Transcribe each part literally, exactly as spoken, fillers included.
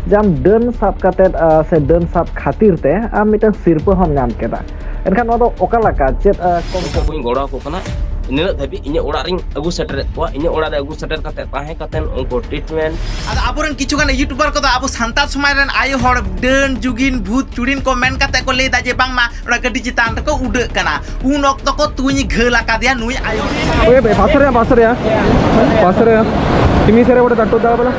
ᱡᱮ ᱟᱢ ᱰᱟᱹᱱ ᱥᱟᱵ ᱠᱟᱛᱮᱫ, ᱟ, ᱥᱮ ᱰᱟᱹᱱ ᱥᱟᱵ ᱠᱷᱟᱹᱛᱤᱨ ᱛᱮ ᱟᱢ ᱢᱤᱫᱴᱟᱝ ᱥᱤᱨᱯᱟᱹ ᱦᱚᱸᱢ ᱧᱟᱢ ᱠᱮᱫᱟ᱾ ᱮᱱᱠᱷᱟᱱ ᱱᱚᱣᱟ ᱫᱚ ᱚᱠᱟ ᱞᱮᱠᱟ, ᱪᱮᱫ, ᱟ, ᱠᱚᱢ ᱩᱱᱠᱩ ᱠᱚᱧ ᱜᱚᱲᱚ ᱟᱠᱚ ᱠᱟᱱᱟ, ᱱᱤᱱᱟᱹᱜ ᱫᱷᱟᱹᱵᱤᱡ ᱤᱧᱟᱹᱜ ᱚᱲᱟᱜ ᱨᱤᱧ ᱟᱹᱜᱩ ᱥᱮᱴᱮᱨᱮᱫ ᱠᱚᱣᱟ᱾ ᱤᱧᱟᱹᱜ ᱚᱲᱟᱜ ᱨᱮ ᱟᱹᱜᱩ ᱥᱮᱴᱮᱨ ᱠᱟᱛᱮ ᱛᱟᱦᱮᱸ ᱠᱟᱛᱮ ᱩᱱᱠᱩ ᱴᱨᱤᱴᱢᱮᱱᱴ᱾ ᱟᱫᱚ ᱟᱵᱚᱨᱮᱱ ᱠᱤᱪᱷᱩ ᱜᱟᱱ ᱭᱩᱴᱩᱵᱟᱨ ᱠᱚᱫᱚ ᱟᱵᱚ ᱥᱟᱱᱛᱟᱲ ᱥᱚᱢᱟᱡᱽ ᱨᱮᱱ ᱟᱭᱳ ᱦᱚᱲ ᱰᱟᱹᱱ ᱡᱩᱜᱤᱱ ᱵᱷᱩᱛ ᱪᱩᱲᱤᱱ ᱠᱚ ᱢᱮᱱ ᱠᱟᱛᱮ ᱠᱚ ᱞᱟᱹᱭ ᱮᱫᱟ ᱡᱮ ᱵᱟᱝᱢᱟ ᱚᱱᱟ ᱜᱟᱹᱰᱤ ᱪᱮᱛᱟᱱ ᱨᱮᱠᱚ ᱩᱰᱟᱹᱜ ᱠᱟᱱᱟ᱾ ᱩᱱ ᱚᱠᱛᱚ ᱠᱚ ᱛᱩᱧ ᱜᱷᱟᱹᱞ ᱟᱠᱟᱫᱮᱭᱟ ᱱᱩᱭ ᱟᱭᱳ᱾ ᱳᱭ ᱵᱮ, ᱯᱟᱥᱮ ᱨᱮ, ᱯᱟᱥᱮ ᱨᱮ, ᱯᱟᱥᱮ ᱨᱮ᱾ ᱛᱤᱢᱤ ᱥᱮ ᱨᱮ ᱵᱚᱴᱮ ᱴᱟᱴᱩ ᱫᱟ ᱵᱚᱞᱮ᱾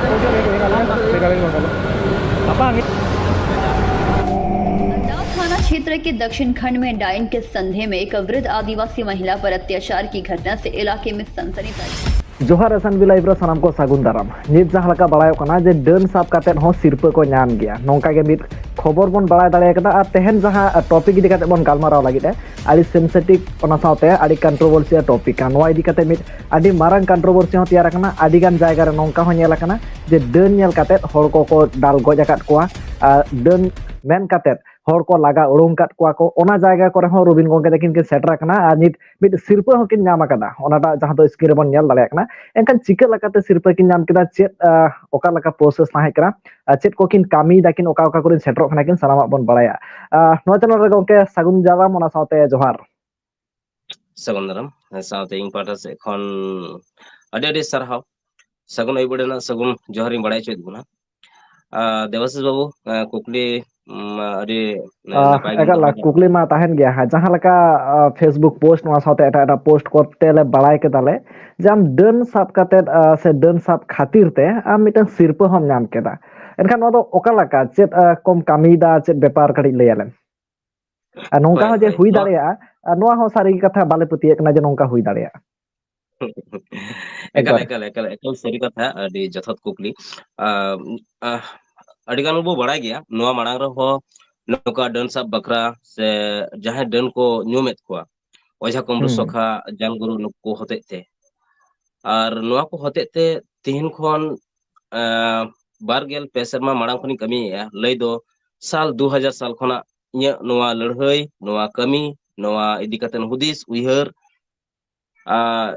अंजाव थाना क्षेत्र के दक्षिण खंड में डायन के संदेह में एक वृद्ध आदिवासी महिला पर अत्याचार की घटना से इलाके में सनसनी फैल। ᱡᱚᱦᱟᱨ, ᱮᱥ ᱮᱱ ᱵᱤ ᱞᱟᱭᱤᱵᱷ ᱨᱮ ᱥᱟᱱᱟᱢ ᱠᱚ ᱥᱟᱹᱜᱩᱱ ᱫᱟᱨᱟᱢ᱾ ᱱᱤᱛ ᱡᱟᱦᱟᱸ ᱞᱮᱠᱟ ᱵᱟᱲᱟᱭᱚᱜ ᱠᱟᱱᱟ ᱡᱮ ᱰᱟᱹᱱ ᱥᱟᱵ ᱠᱟᱛᱮᱫ ᱦᱚᱸ ᱥᱤᱨᱯᱟᱹ ᱠᱚ ᱧᱟᱢ ᱜᱮᱭᱟ, ᱱᱚᱝᱠᱟ ᱜᱮ ᱢᱤᱫ ᱠᱷᱚᱵᱚᱨ ᱵᱚᱱ ᱵᱟᱲᱟᱭ ᱫᱟᱲᱮ ᱟᱠᱟᱫᱟ᱾ ᱟᱨ ᱛᱮᱦᱮᱧ ᱡᱟᱦᱟᱸ ᱴᱚᱯᱤᱠ ᱤᱫᱤ ᱠᱟᱛᱮᱫ ᱵᱚᱱ ᱜᱟᱞᱢᱟᱨᱟᱣ ᱞᱟᱹᱜᱤᱫ ᱮ, ᱟᱹᱰᱤ ᱥᱮᱱᱥᱤᱴᱤᱵᱷ, ᱚᱱᱟ ᱥᱟᱶᱛᱮ ᱟᱹᱰᱤ ᱠᱚᱱᱴᱨᱳᱵᱷᱟᱨᱥᱤᱭᱟᱞ ᱴᱚᱯᱤᱠ ᱠᱟᱱᱟ᱾ ᱱᱚᱣᱟ ᱤᱫᱤ ᱠᱟᱛᱮᱫ ᱢᱤᱫ ᱟᱹᱰᱤ ᱢᱟᱨᱟᱝ ᱠᱚᱱᱴᱨᱳᱵᱷᱟᱨᱥᱤ ᱦᱚᱸ ᱛᱮᱭᱟᱨ ᱟᱠᱟᱱᱟ᱾ ᱟᱹᱰᱤ ᱜᱟᱱ ᱡᱟᱭᱜᱟ ᱨᱮ ᱱᱚᱝᱠᱟ ᱦᱚᱸ ᱧᱮᱞ ᱟᱠᱟᱱᱟ ᱡᱮ ᱰᱟᱹᱱ ᱧᱮᱞ ᱠᱟᱛᱮᱫ ᱦᱚᱲ ᱠᱚᱠᱚ ᱫᱟᱞ ᱜᱚᱡ ᱟᱠᱟᱫ ᱠᱚᱣᱟ, ᱟᱨ ᱰᱟᱹᱱ ᱢᱮᱱ ᱠᱟᱛᱮᱫ ᱦᱚᱲ ᱠᱚ ᱞᱟᱜᱟ ᱩᱰᱩᱝ ᱟᱠᱟᱫ ᱠᱚᱣᱟ ᱠᱚ᱾ ᱚᱱᱟ ᱡᱟᱭᱜᱟ ᱠᱚᱨᱮ ᱦᱚᱸ ᱨᱚᱵᱤᱱ ᱜᱚᱢᱠᱮ ᱛᱟᱹᱠᱤᱱ ᱠᱤᱱ ᱥᱮᱴᱮᱨ ᱟᱠᱟᱱᱟ ᱟᱨ ᱱᱤᱛ ᱢᱤᱫ ᱥᱤᱨᱯᱟᱹ ᱦᱚᱸᱠᱤᱱ ᱧᱟᱢ ᱟᱠᱟᱫᱟ, ᱚᱱᱟᱴᱟᱜ ᱡᱟᱦᱟᱸ ᱫᱚ ᱥᱠᱨᱤᱱ ᱨᱮᱵᱚᱱ ᱧᱮᱞ ᱫᱟᱲᱮᱭᱟᱜ ᱠᱟᱱᱟ᱾ ᱮᱱᱠᱷᱟᱱ ᱪᱤᱠᱟᱹ ᱞᱮᱠᱟᱛᱮ ᱥᱤᱨᱯᱟᱹ ᱠᱤᱱ ᱧᱟᱢ ᱠᱮᱫᱟ, ᱪᱮᱫ, ᱟᱦ, ᱚᱠᱟ ᱞᱮᱠᱟ ᱯᱨᱚᱥᱮᱥ ᱛᱟᱦᱮᱸ ᱠᱟᱱᱟ, ᱟᱨ ᱪᱮᱫ ᱠᱚᱠᱤᱱ ᱠᱟᱹᱢᱤᱭᱮᱫᱟ ᱠᱤᱱ, ᱚᱠᱟ ᱚᱠᱟ ᱠᱚᱨᱮ ᱥᱮᱴᱮᱨᱚᱜ ᱠᱟᱱᱟ ᱠᱤᱱ, ᱥᱟᱱᱟᱢᱟᱜ ᱵᱚᱱ ᱵᱟᱲᱟᱭᱟ᱾ ᱟᱦ, ᱱᱚᱣᱟ ᱪᱮᱱᱮᱞ ᱨᱮ ᱜᱚᱢᱠᱮ ᱥᱟᱹᱜᱩᱱ ᱡᱟᱨᱟᱢ, ᱚᱱᱟ ᱥᱟᱶᱛᱮ ᱡᱚᱦᱟᱨ᱾ ᱥᱟᱹᱜᱩᱱ ᱫᱟᱨᱟᱢ, ᱥᱟᱶᱛᱮ ᱤᱧ ᱯᱟᱦᱴᱟ ᱥᱮᱫ ᱠᱷᱚᱱ ᱟᱹᱰᱤ ᱟᱹᱰᱤ ᱥᱟᱨᱦᱟᱣ᱾ ᱥᱟᱹᱜᱩᱱ ᱟᱹᱭᱩᱵ ᱵᱮᱲᱟ ᱨᱮᱱᱟᱜ ᱥᱟᱹᱜᱩᱱ ᱡᱚᱦᱟᱨ ᱤᱧ ᱵᱟᱲᱟᱭ ᱦᱚᱪᱚᱭᱮᱫ ᱵᱚᱱᱟ᱾ ᱟᱨ ᱫᱮᱵᱟᱥᱤᱥ ᱵᱟᱹᱵᱩ, ᱟᱨ ᱠᱩᱠᱞᱤ, ᱩᱢ, ᱟᱹᱰᱤ, ᱟᱨ, ᱱᱟᱯᱟᱭ ᱜᱮ ᱮᱠᱟᱞ, ᱫᱚᱦᱚ ᱠᱟᱫᱟ᱾ ᱠᱩᱠᱞᱤ ᱢᱟ ᱛᱟᱦᱮᱱ ᱜᱮᱭᱟ᱾ ᱦᱮᱸ, ᱡᱟᱦᱟᱸ ᱞᱮᱠᱟ, ᱟᱨ, Facebook ᱯᱳᱥᱴ, ᱱᱚᱣᱟ ᱥᱟᱶᱛᱮ ᱮᱴᱟᱜ ᱮᱴᱟᱜ ᱯᱳᱥᱴ ᱠᱚᱛᱮ ᱞᱮ ᱵᱟᱲᱟᱭ ᱠᱮᱫᱟᱞᱮ ᱡᱮ ᱟᱢ ᱰᱟᱹᱱ ᱥᱟᱵ ᱠᱟᱛᱮᱫ, ᱟᱨ, ᱥᱮ ᱰᱟᱹᱱ ᱥᱟᱵ ᱠᱷᱟᱹᱛᱤᱨ ᱛᱮ ᱟᱢ ᱢᱤᱫᱴᱟᱝ ᱥᱤᱨᱯᱟᱹ ᱦᱚᱸᱢ ᱧᱟᱢ ᱠᱮᱫᱟ᱾ ᱮᱱᱠᱷᱟᱱ ᱱᱚᱣᱟ ᱫᱚ ᱚᱠᱟ ᱞᱮᱠᱟ, ᱪᱮᱫ, ᱟᱨ, ᱠᱚᱢ ᱠᱟᱹᱢᱤᱭᱮᱫᱟ, ᱪᱮᱫ ᱵᱮᱯᱟᱨ, ᱠᱟᱹᱴᱤᱡ ᱞᱟᱹᱭ ᱟᱞᱮᱢ? ᱟᱨ ᱱᱚᱝᱠᱟ ᱦᱳᱭ, ᱦᱚᱸ ᱡᱮ ᱦᱳᱭ, ᱦᱩᱭ ᱱᱚᱣᱟ ᱫᱟᱲᱮᱭᱟᱜᱼᱟ, ᱟᱨ ᱱᱚᱣᱟ ᱦᱚᱸ ᱥᱟᱹᱨᱤ ᱠᱟᱛᱷᱟ, ᱵᱟᱞᱮ ᱯᱟᱹᱛᱭᱟᱹᱜ ᱠᱟᱱᱟ ᱡᱮ ᱱᱚᱝᱠᱟ ᱦᱩᱭ ᱫᱟᱲᱮᱭᱟᱜᱼᱟ᱾ ᱮᱠᱟᱞ, ᱮᱠᱵᱟᱨᱮ᱾ ᱮᱠᱟᱞ, ᱮᱠᱟᱞ, ᱮᱠᱟᱞ ᱥᱟᱹᱨᱤ ᱠᱟᱛᱷᱟ, ᱟᱹᱰᱤ ᱡᱚᱛᱷᱟᱛ ᱠᱩᱠᱞᱤ᱾ ᱟᱢ, ᱟᱦ, ᱟᱹᱰᱤ ᱜᱟᱱ ᱵᱚ ᱵᱟᱲᱟᱭ ᱜᱮᱭᱟ, ᱱᱚᱣᱟ ᱢᱟᱲᱟᱝ ᱨᱮᱦᱚᱸ ᱱᱚᱝᱠᱟ ᱰᱟᱹᱱ ᱥᱟᱵ ᱵᱟᱠᱷᱨᱟ ᱥᱮ ᱡᱟᱦᱟᱸᱭ ᱰᱟᱹᱱ ᱠᱚ ᱧᱩᱢᱮᱫ ᱠᱚᱣᱟ, ᱚᱡᱷᱟ ᱠᱩᱢᱵᱽᱲᱩ ᱦᱩᱸ᱾ ᱥᱚᱠᱷᱟ, ᱡᱟᱱ ᱜᱩᱨᱩ, ᱱᱩᱠᱩ ᱦᱚᱛᱮᱡ ᱛᱮ᱾ ᱟᱨ ᱱᱚᱣᱟ ᱠᱚ ᱦᱚᱛᱮᱡ ᱛᱮ ᱛᱤᱦᱤᱧ ᱠᱷᱚᱱ, ᱟᱸ, ᱵᱟᱨ ᱜᱮᱞ ᱯᱮ ᱥᱮᱨᱢᱟ ᱢᱟᱲᱟᱝ ᱠᱷᱚᱱᱤᱧ ᱠᱟᱹᱢᱤᱭᱮᱫᱼᱟ᱾ ᱞᱟᱹᱭ ᱫᱚ ᱥᱟᱞ ᱫᱩ ᱦᱟᱡᱟᱨ ᱥᱟᱞ ᱠᱷᱚᱱᱟᱜ ᱤᱧᱟᱹᱜ ᱱᱚᱣᱟ ᱞᱟᱹᱲᱦᱟᱹᱭ, ᱱᱚᱣᱟ ᱠᱟᱹᱢᱤ, ᱱᱚᱣᱟ ᱤᱫᱤ ᱠᱟᱛᱮᱫ ᱦᱩᱫᱤᱥ, ᱩᱭᱦᱟᱹᱨ, ᱟᱨ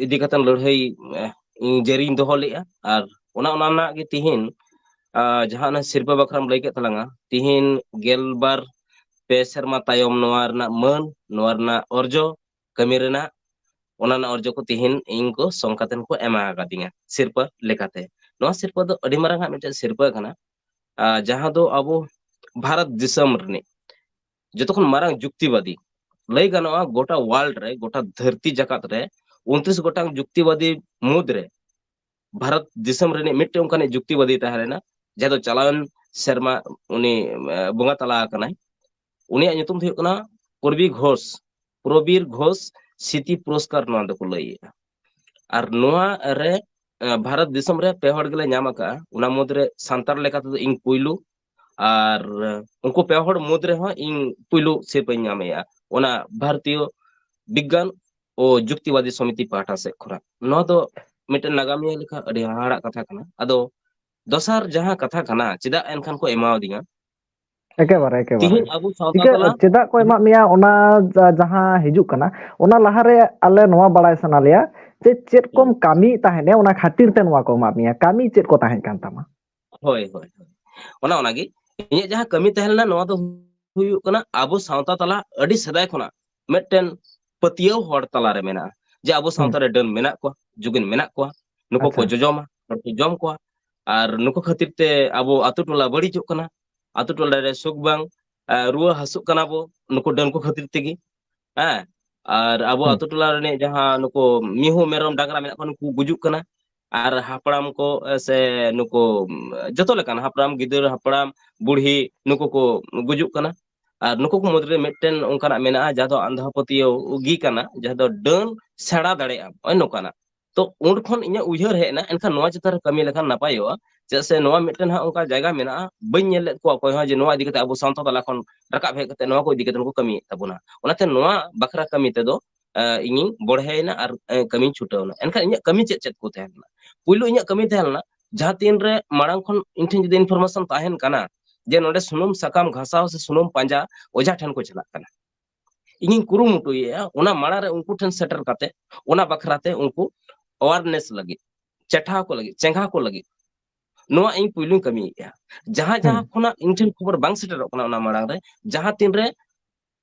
ᱤᱫᱤ ᱠᱟᱛᱮᱫ ᱞᱟᱹᱲᱦᱟᱹᱭ, ᱮ, ᱤᱧ ᱡᱟᱹᱨᱤᱧ ᱫᱚᱦᱚ ᱞᱮᱫᱼᱟ᱾ ᱟᱨ ᱚᱱᱟ, ᱚᱱᱟ ᱨᱮᱱᱟᱜ ᱜᱮ ᱛᱤᱦᱤᱧ ᱟᱨ ᱡᱟᱦᱟᱸ ᱚᱱᱟ ᱥᱤᱨᱯᱟᱹ ᱵᱟᱠᱷᱨᱟᱢ ᱞᱟᱹᱭ ᱠᱮᱫ ᱛᱟᱞᱟᱝᱟ, ᱛᱤᱦᱤᱧ ᱜᱮᱞᱵᱟᱨ ᱯᱮ ᱥᱮᱨᱢᱟ ᱛᱟᱭᱚᱢ ᱱᱚᱣᱟ ᱨᱮᱱᱟᱜ ᱢᱟᱹᱱ, ᱱᱚᱣᱟ ᱨᱮᱱᱟᱜ ᱚᱨᱡᱚ, ᱠᱟᱹᱢᱤ ᱨᱮᱱᱟᱜ, ᱚᱱᱟ ᱨᱮᱱᱟᱜ ᱚᱨᱡᱚ ᱠᱚ ᱛᱤᱦᱤᱧ ᱤᱧ ᱠᱚ ᱥᱚᱝ ᱠᱟᱛᱮᱱ ᱠᱚ ᱮᱢᱟ ᱟᱠᱟᱫᱤᱧᱟ ᱥᱤᱨᱯᱟᱹ ᱞᱮᱠᱟᱛᱮ᱾ ᱱᱚᱣᱟ ᱥᱤᱨᱯᱟᱹ ᱫᱚ ᱟᱹᱰᱤ ᱢᱟᱨᱟᱝ ᱟᱜ ᱢᱤᱫᱴᱮᱱ ᱥᱤᱨᱯᱟᱹ ᱠᱟᱱᱟ, ᱟᱨ ᱡᱟᱦᱟᱸ ᱫᱚ ᱟᱵᱚ ᱵᱷᱟᱨᱚᱛ ᱫᱤᱥᱚᱢ ᱨᱤᱱᱤᱡ ᱡᱚᱛᱚ ᱠᱷᱚᱱ ᱢᱟᱨᱟᱝ ᱡᱩᱠᱛᱤᱵᱟᱫᱤ, ᱞᱟᱹᱭ ᱜᱟᱱᱚᱜᱼᱟ, ᱜᱚᱴᱟ ᱣᱟᱨᱞᱰ ᱨᱮ, ᱜᱚᱴᱟ ᱫᱷᱟᱹᱨᱛᱤ ᱡᱟᱠᱟᱛ ᱨᱮ ᱩᱱᱛᱨᱤᱥ ᱜᱚᱴᱟᱝ ᱡᱩᱠᱛᱤᱵᱟᱫᱤ ᱢᱩᱫᱽᱨᱮ ᱵᱷᱟᱨᱚᱛ ᱫᱤᱥᱚᱢ ᱨᱤᱱᱤᱡ ᱢᱤᱫᱴᱮᱱ ᱚᱱᱠᱟᱱᱤᱡ ᱡᱩᱠᱛᱤᱵᱟᱫᱤ ᱛᱟᱦᱮᱸ ᱞᱮᱱᱟ, ᱡᱟᱦᱟᱸ ᱫᱚ ᱪᱟᱞᱟᱣᱮᱱ ᱥᱮᱨᱢᱟ ᱩᱱᱤ, ᱮ, ᱵᱚᱸᱜᱟ ᱛᱟᱞᱟ ᱟᱠᱟᱱᱟᱭ᱾ ᱩᱱᱤᱭᱟᱜ ᱧᱩᱛᱩᱢ ᱫᱚ ᱦᱩᱭᱩᱜ ᱠᱟᱱᱟ ᱯᱨᱚᱵᱤᱨ ᱜᱷᱳᱥ, ᱯᱨᱚᱵᱤᱨ ᱜᱷᱳᱥ ᱥᱤᱛᱤ ᱯᱩᱨᱚᱥᱠᱟᱨ ᱱᱚᱣᱟ ᱫᱚᱠᱚ ᱞᱟᱹᱭᱮᱜᱼᱟ᱾ ᱟᱨ ᱱᱚᱣᱟ ᱨᱮ, ᱮ, ᱵᱷᱟᱨᱚᱛ ᱫᱤᱥᱚᱢ ᱨᱮ ᱯᱮ ᱦᱚᱲ ᱜᱮᱞᱮ ᱧᱟᱢ ᱟᱠᱟᱜᱼᱟ᱾ ᱚᱱᱟ ᱢᱩᱫᱽᱨᱮ ᱥᱟᱱᱛᱟᱲ ᱞᱮᱠᱟ ᱛᱮᱫᱚ ᱤᱧ ᱯᱩᱭᱞᱩ, ᱟᱨ, ᱮ, ᱩᱱᱠᱩ ᱯᱮ ᱦᱚᱲ ᱢᱩᱫᱽ ᱨᱮᱦᱚᱸ ᱤᱧ ᱯᱩᱭᱞᱩ ᱥᱤᱨᱯᱟᱹᱧ ᱧᱟᱢᱮᱜᱼᱟ, ᱚᱱᱟ ᱵᱷᱟᱨᱚᱛᱤᱭᱚ ᱵᱤᱜᱽᱜᱟᱱ ᱳ ᱡᱩᱠᱛᱤᱵᱟᱫᱤ ᱥᱚᱢᱤᱛᱤ ᱯᱟᱦᱴᱟ ᱥᱮᱫ ᱠᱷᱚᱱᱟᱜ᱾ ᱱᱚᱣᱟ ᱫᱚ ᱢᱤᱫᱴᱮᱱ ᱱᱟᱜᱟᱢᱤᱭᱟᱹ ᱞᱮᱠᱟ ᱟᱹᱰᱤ ᱦᱟᱦᱟᱲᱟᱜ ᱠᱟᱛᱷᱟ ᱠᱟᱱᱟ᱾ ᱟᱫᱚ ᱫᱚᱥᱟᱨ ᱡᱟᱦᱟᱸ ᱠᱟᱛᱷᱟ ᱠᱟᱱᱟ, ᱪᱮᱫᱟᱜ ᱮᱱᱠᱷᱟᱱ ᱠᱚ ᱮᱢᱟᱣᱟᱫᱤᱧᱟ? ᱮᱠᱮᱵᱟᱨᱮ, ᱮᱠᱮᱵᱟᱨᱮ᱾ ᱛᱤᱦᱤᱧ ᱟᱵᱚ ᱥᱟᱶᱛᱟ ᱪᱤᱠᱟᱹ, ᱛᱟᱞᱟ ᱪᱮᱫᱟᱜ ᱠᱚ ᱮᱢᱟᱜ ᱢᱮᱭᱟ, ᱚᱱᱟ ᱡᱟ-, ᱡᱟᱦᱟᱸ ᱦᱤᱡᱩᱜ ᱠᱟᱱᱟ, ᱚᱱᱟ ᱞᱟᱦᱟᱨᱮ ᱟᱞᱮ ᱱᱚᱣᱟ ᱵᱟᱲᱟᱭ ᱥᱟᱱᱟ ᱞᱮᱭᱟ ᱡᱮ ᱪᱮᱫ ᱠᱚᱢ ᱦᱩᱸ᱾ ᱠᱟᱹᱢᱤᱭᱮᱫ ᱛᱟᱦᱮᱸᱫ ᱮ, ᱚᱱᱟ ᱠᱷᱟᱹᱛᱤᱨ ᱛᱮ ᱱᱚᱣᱟ ᱠᱚ ᱮᱢᱟᱜ ᱢᱮᱭᱟ, ᱠᱟᱹᱢᱤ ᱪᱮᱫ ᱠᱚ ᱛᱟᱦᱮᱸ ᱠᱟᱱ ᱛᱟᱢᱟ? ᱦᱳᱭ, ᱦᱳᱭ, ᱦᱳᱭ᱾ ᱚᱱᱟ, ᱚᱱᱟᱜᱮ ᱤᱧᱟᱹᱜ ᱡᱟᱦᱟᱸ ᱠᱟᱹᱢᱤ ᱛᱟᱦᱮᱸ ᱞᱮᱱᱟ, ᱱᱚᱣᱟ ᱫᱚ ᱦᱩᱭᱩᱜ ᱠᱟᱱᱟ ᱟᱵᱚ ᱥᱟᱶᱛᱟ ᱛᱟᱞᱟ ᱟᱹᱰᱤ ᱥᱮᱫᱟᱭ ᱠᱷᱚᱱᱟᱜ ᱢᱤᱫᱴᱮᱱ ᱯᱟᱹᱛᱭᱟᱹᱣ ᱦᱚᱲ ᱛᱟᱞᱟᱨᱮ ᱢᱮᱱᱟᱜᱼᱟ, ᱡᱮ ᱟᱵᱚ ᱦᱩᱸ᱾ ᱥᱟᱶᱛᱟ ᱨᱮ ᱰᱟᱹᱱ ᱢᱮᱱᱟᱜ ᱠᱚᱣᱟ, ᱡᱩᱜᱤᱱ ᱢᱮᱱᱟᱜ ᱠᱚᱣᱟ, ᱱᱩᱠᱩ ᱠᱚ ᱟᱪᱪᱷᱟ᱾ ᱡᱚᱡᱚᱢᱟ, ᱦᱚᱲ ᱠᱚ ᱡᱚᱢ ᱠᱚᱣᱟ, ᱟᱨ ᱱᱩᱠᱩ ᱠᱷᱟᱹᱛᱤᱨ ᱛᱮ ᱟᱵᱚ ᱟᱛᱳ ᱴᱚᱞᱟ ᱵᱟᱹᱲᱤᱡᱚᱜ ᱠᱟᱱᱟ, ᱟᱛᱳ ᱴᱚᱞᱟ ᱨᱮ ᱥᱩᱠ ᱵᱟᱝ, ᱟᱨ ᱨᱩᱣᱟᱹ ᱦᱟᱹᱥᱩᱜ ᱠᱟᱱᱟ ᱵᱚ ᱱᱩᱠᱩ ᱰᱟᱹᱱ ᱠᱚ ᱠᱷᱟᱹᱛᱤᱨ ᱛᱮᱜᱮ᱾ ᱦᱮᱸ, ᱟᱨ ᱟᱵᱚ ᱦᱩᱸ᱾ ᱟᱛᱳ ᱴᱚᱞᱟ ᱨᱤᱱᱤᱡ ᱡᱟᱦᱟᱸ ᱱᱩᱠᱩ ᱢᱤᱦᱩ, ᱢᱮᱨᱚᱢ, ᱰᱟᱝᱨᱟ ᱢᱮᱱᱟᱜ ᱠᱚᱣᱟ, ᱱᱩᱠᱩ ᱜᱩᱡᱩᱜ ᱠᱟᱱᱟ᱾ ᱟᱨ ᱦᱟᱯᱲᱟᱢ ᱠᱚ, ᱮ, ᱥᱮ ᱱᱩᱠᱩ, ᱩᱢ, ᱡᱚᱛᱚ ᱞᱮᱠᱟᱱ ᱦᱟᱯᱲᱟᱢ, ᱜᱤᱫᱟᱹᱨ, ᱦᱟᱯᱲᱟᱢ, ᱵᱩᱲᱦᱤ, ᱱᱩᱠᱩ ᱠᱚ ᱜᱩᱡᱩᱜ ᱠᱟᱱᱟ᱾ ᱟᱨ ᱱᱩᱠᱩ ᱠᱚ ᱢᱩᱫᱽᱨᱮ ᱢᱤᱫᱴᱮᱱ ᱚᱱᱠᱟᱱᱟᱜ ᱢᱮᱱᱟᱜᱼᱟ, ᱡᱟᱦᱟᱸ ᱫᱚ ᱟᱸᱫᱷᱟ ᱯᱟᱹᱛᱭᱟᱹᱣ ᱜᱮ ᱠᱟᱱᱟ, ᱡᱟᱦᱟᱸ ᱫᱚ ᱰᱟᱹᱱ ᱥᱮᱬᱟ ᱫᱟᱲᱮᱭᱟᱜᱼᱟ, ᱱᱚᱜᱼᱚᱭ ᱱᱚᱝᱠᱟᱱᱟᱜ᱾ ᱛᱚ ᱩᱱ ᱠᱷᱚᱱ ᱤᱧᱟᱹᱜ ᱩᱭᱦᱟᱹᱨ ᱦᱮᱡ ᱮᱱᱟ, ᱮᱱᱠᱷᱟᱱ ᱱᱚᱣᱟ ᱪᱮᱛᱟᱱ ᱨᱮ ᱠᱟᱹᱢᱤ ᱞᱮᱠᱷᱟᱱ ᱱᱟᱯᱟᱭᱚᱜᱼᱟ᱾ ᱪᱮᱫᱟᱜ ᱥᱮ ᱱᱚᱣᱟ ᱢᱤᱫᱴᱮᱱ ᱦᱟᱸᱜ ᱚᱱᱠᱟ ᱡᱟᱭᱜᱟ ᱢᱮᱱᱟᱜᱼᱟ, ᱵᱟᱹᱧ ᱧᱮᱞ ᱞᱮᱫ ᱠᱚᱣᱟ ᱚᱠᱚᱭ ᱦᱚᱸ ᱡᱮ ᱱᱚᱣᱟ ᱤᱫᱤ ᱠᱟᱛᱮ ᱟᱵᱚ ᱥᱟᱶᱛᱟ ᱛᱟᱞᱟ ᱠᱷᱚᱱ ᱨᱟᱠᱟᱵ ᱦᱮᱡ ᱠᱟᱛᱮ ᱱᱚᱣᱟ ᱠᱚ ᱤᱫᱤ ᱠᱟᱛᱮ ᱠᱚ ᱠᱟᱹᱢᱤᱭᱮᱫ ᱛᱟᱵᱚᱱᱟ᱾ ᱚᱱᱟᱛᱮ ᱱᱚᱣᱟ ᱵᱟᱠᱷᱨᱟ ᱠᱟᱹᱢᱤ ᱛᱮᱫᱚ, ᱮ, ᱤᱧᱤᱧ ᱵᱚᱲᱦᱮᱭᱮᱱᱟ ᱟᱨ, ᱮ, ᱠᱟᱹᱢᱤᱧ ᱪᱷᱩᱴᱟᱹᱣ ᱮᱱᱟ᱾ ᱮᱱᱠᱷᱟᱱ ᱤᱧᱟᱹᱜ ᱠᱟᱹᱢᱤ ᱪᱮᱫ ᱪᱮᱫ ᱠᱚ ᱛᱟᱦᱮᱸ ᱞᱮᱱᱟ? ᱯᱩᱭᱞᱩ ᱤᱧᱟᱹᱜ ᱠᱟᱹᱢᱤ ᱛᱟᱦᱮᱸ ᱞᱮᱱᱟ, ᱡᱟᱦᱟᱸ ᱛᱤᱱ ᱨᱮ ᱢᱟᱲᱟᱝ ᱠᱷᱚᱱ ᱤᱧ ᱴᱷᱮᱱ ᱡᱩᱫᱤ information ᱛᱟᱦᱮᱱ ᱠᱟᱱᱟ ᱡᱮ ᱱᱚᱰᱮ ᱥᱩᱱᱩᱢ ᱥᱟᱠᱟᱢ ᱜᱷᱟᱥᱟᱣ ᱥᱮ ᱥᱩᱱᱩᱢ ᱯᱟᱸᱡᱟ ᱚᱡᱷᱟ ᱴᱷᱮᱱ ᱠᱚ ᱪᱟᱞᱟᱜ ᱠᱟᱱᱟ, ᱤᱧᱤᱧ ᱠᱩᱨᱩᱢᱩᱴᱩᱭᱮᱫᱼᱟ ᱚᱱᱟ ᱢᱟᱲᱟᱝ ᱨᱮ ᱩᱱᱠᱩ ᱴᱷᱮᱱ ᱥᱮᱴᱮᱨ ᱠᱟᱛᱮ ᱚᱱᱟ ᱵᱟᱠᱷᱨᱟ ᱛᱮ ᱩᱱᱠᱩ awareness ᱞᱟᱹᱜᱤᱫ, ᱪᱮᱴᱷᱟᱣ ᱠᱚ ᱞᱟᱹᱜᱤᱫ, ᱪᱮᱸᱜᱷᱟ ᱠᱚ ᱞᱟᱹᱜᱤᱫ᱾ ᱱᱚᱣᱟ ᱤᱧ ᱯᱩᱭᱞᱩᱧ ᱠᱟᱹᱢᱤᱭᱮᱫᱼᱟ᱾ ᱡᱟᱦᱟᱸ ᱡᱟᱦᱟᱸ ᱦᱩᱸ᱾ ᱠᱷᱚᱱᱟᱜ ᱤᱧ ᱴᱷᱮᱱ ᱠᱷᱚᱵᱚᱨ ᱵᱟᱝ ᱥᱮᱴᱮᱨᱚᱜ ᱠᱟᱱᱟ, ᱚᱱᱟ ᱢᱟᱲᱟᱝ ᱨᱮ ᱡᱟᱦᱟᱸ ᱛᱤᱱ ᱨᱮ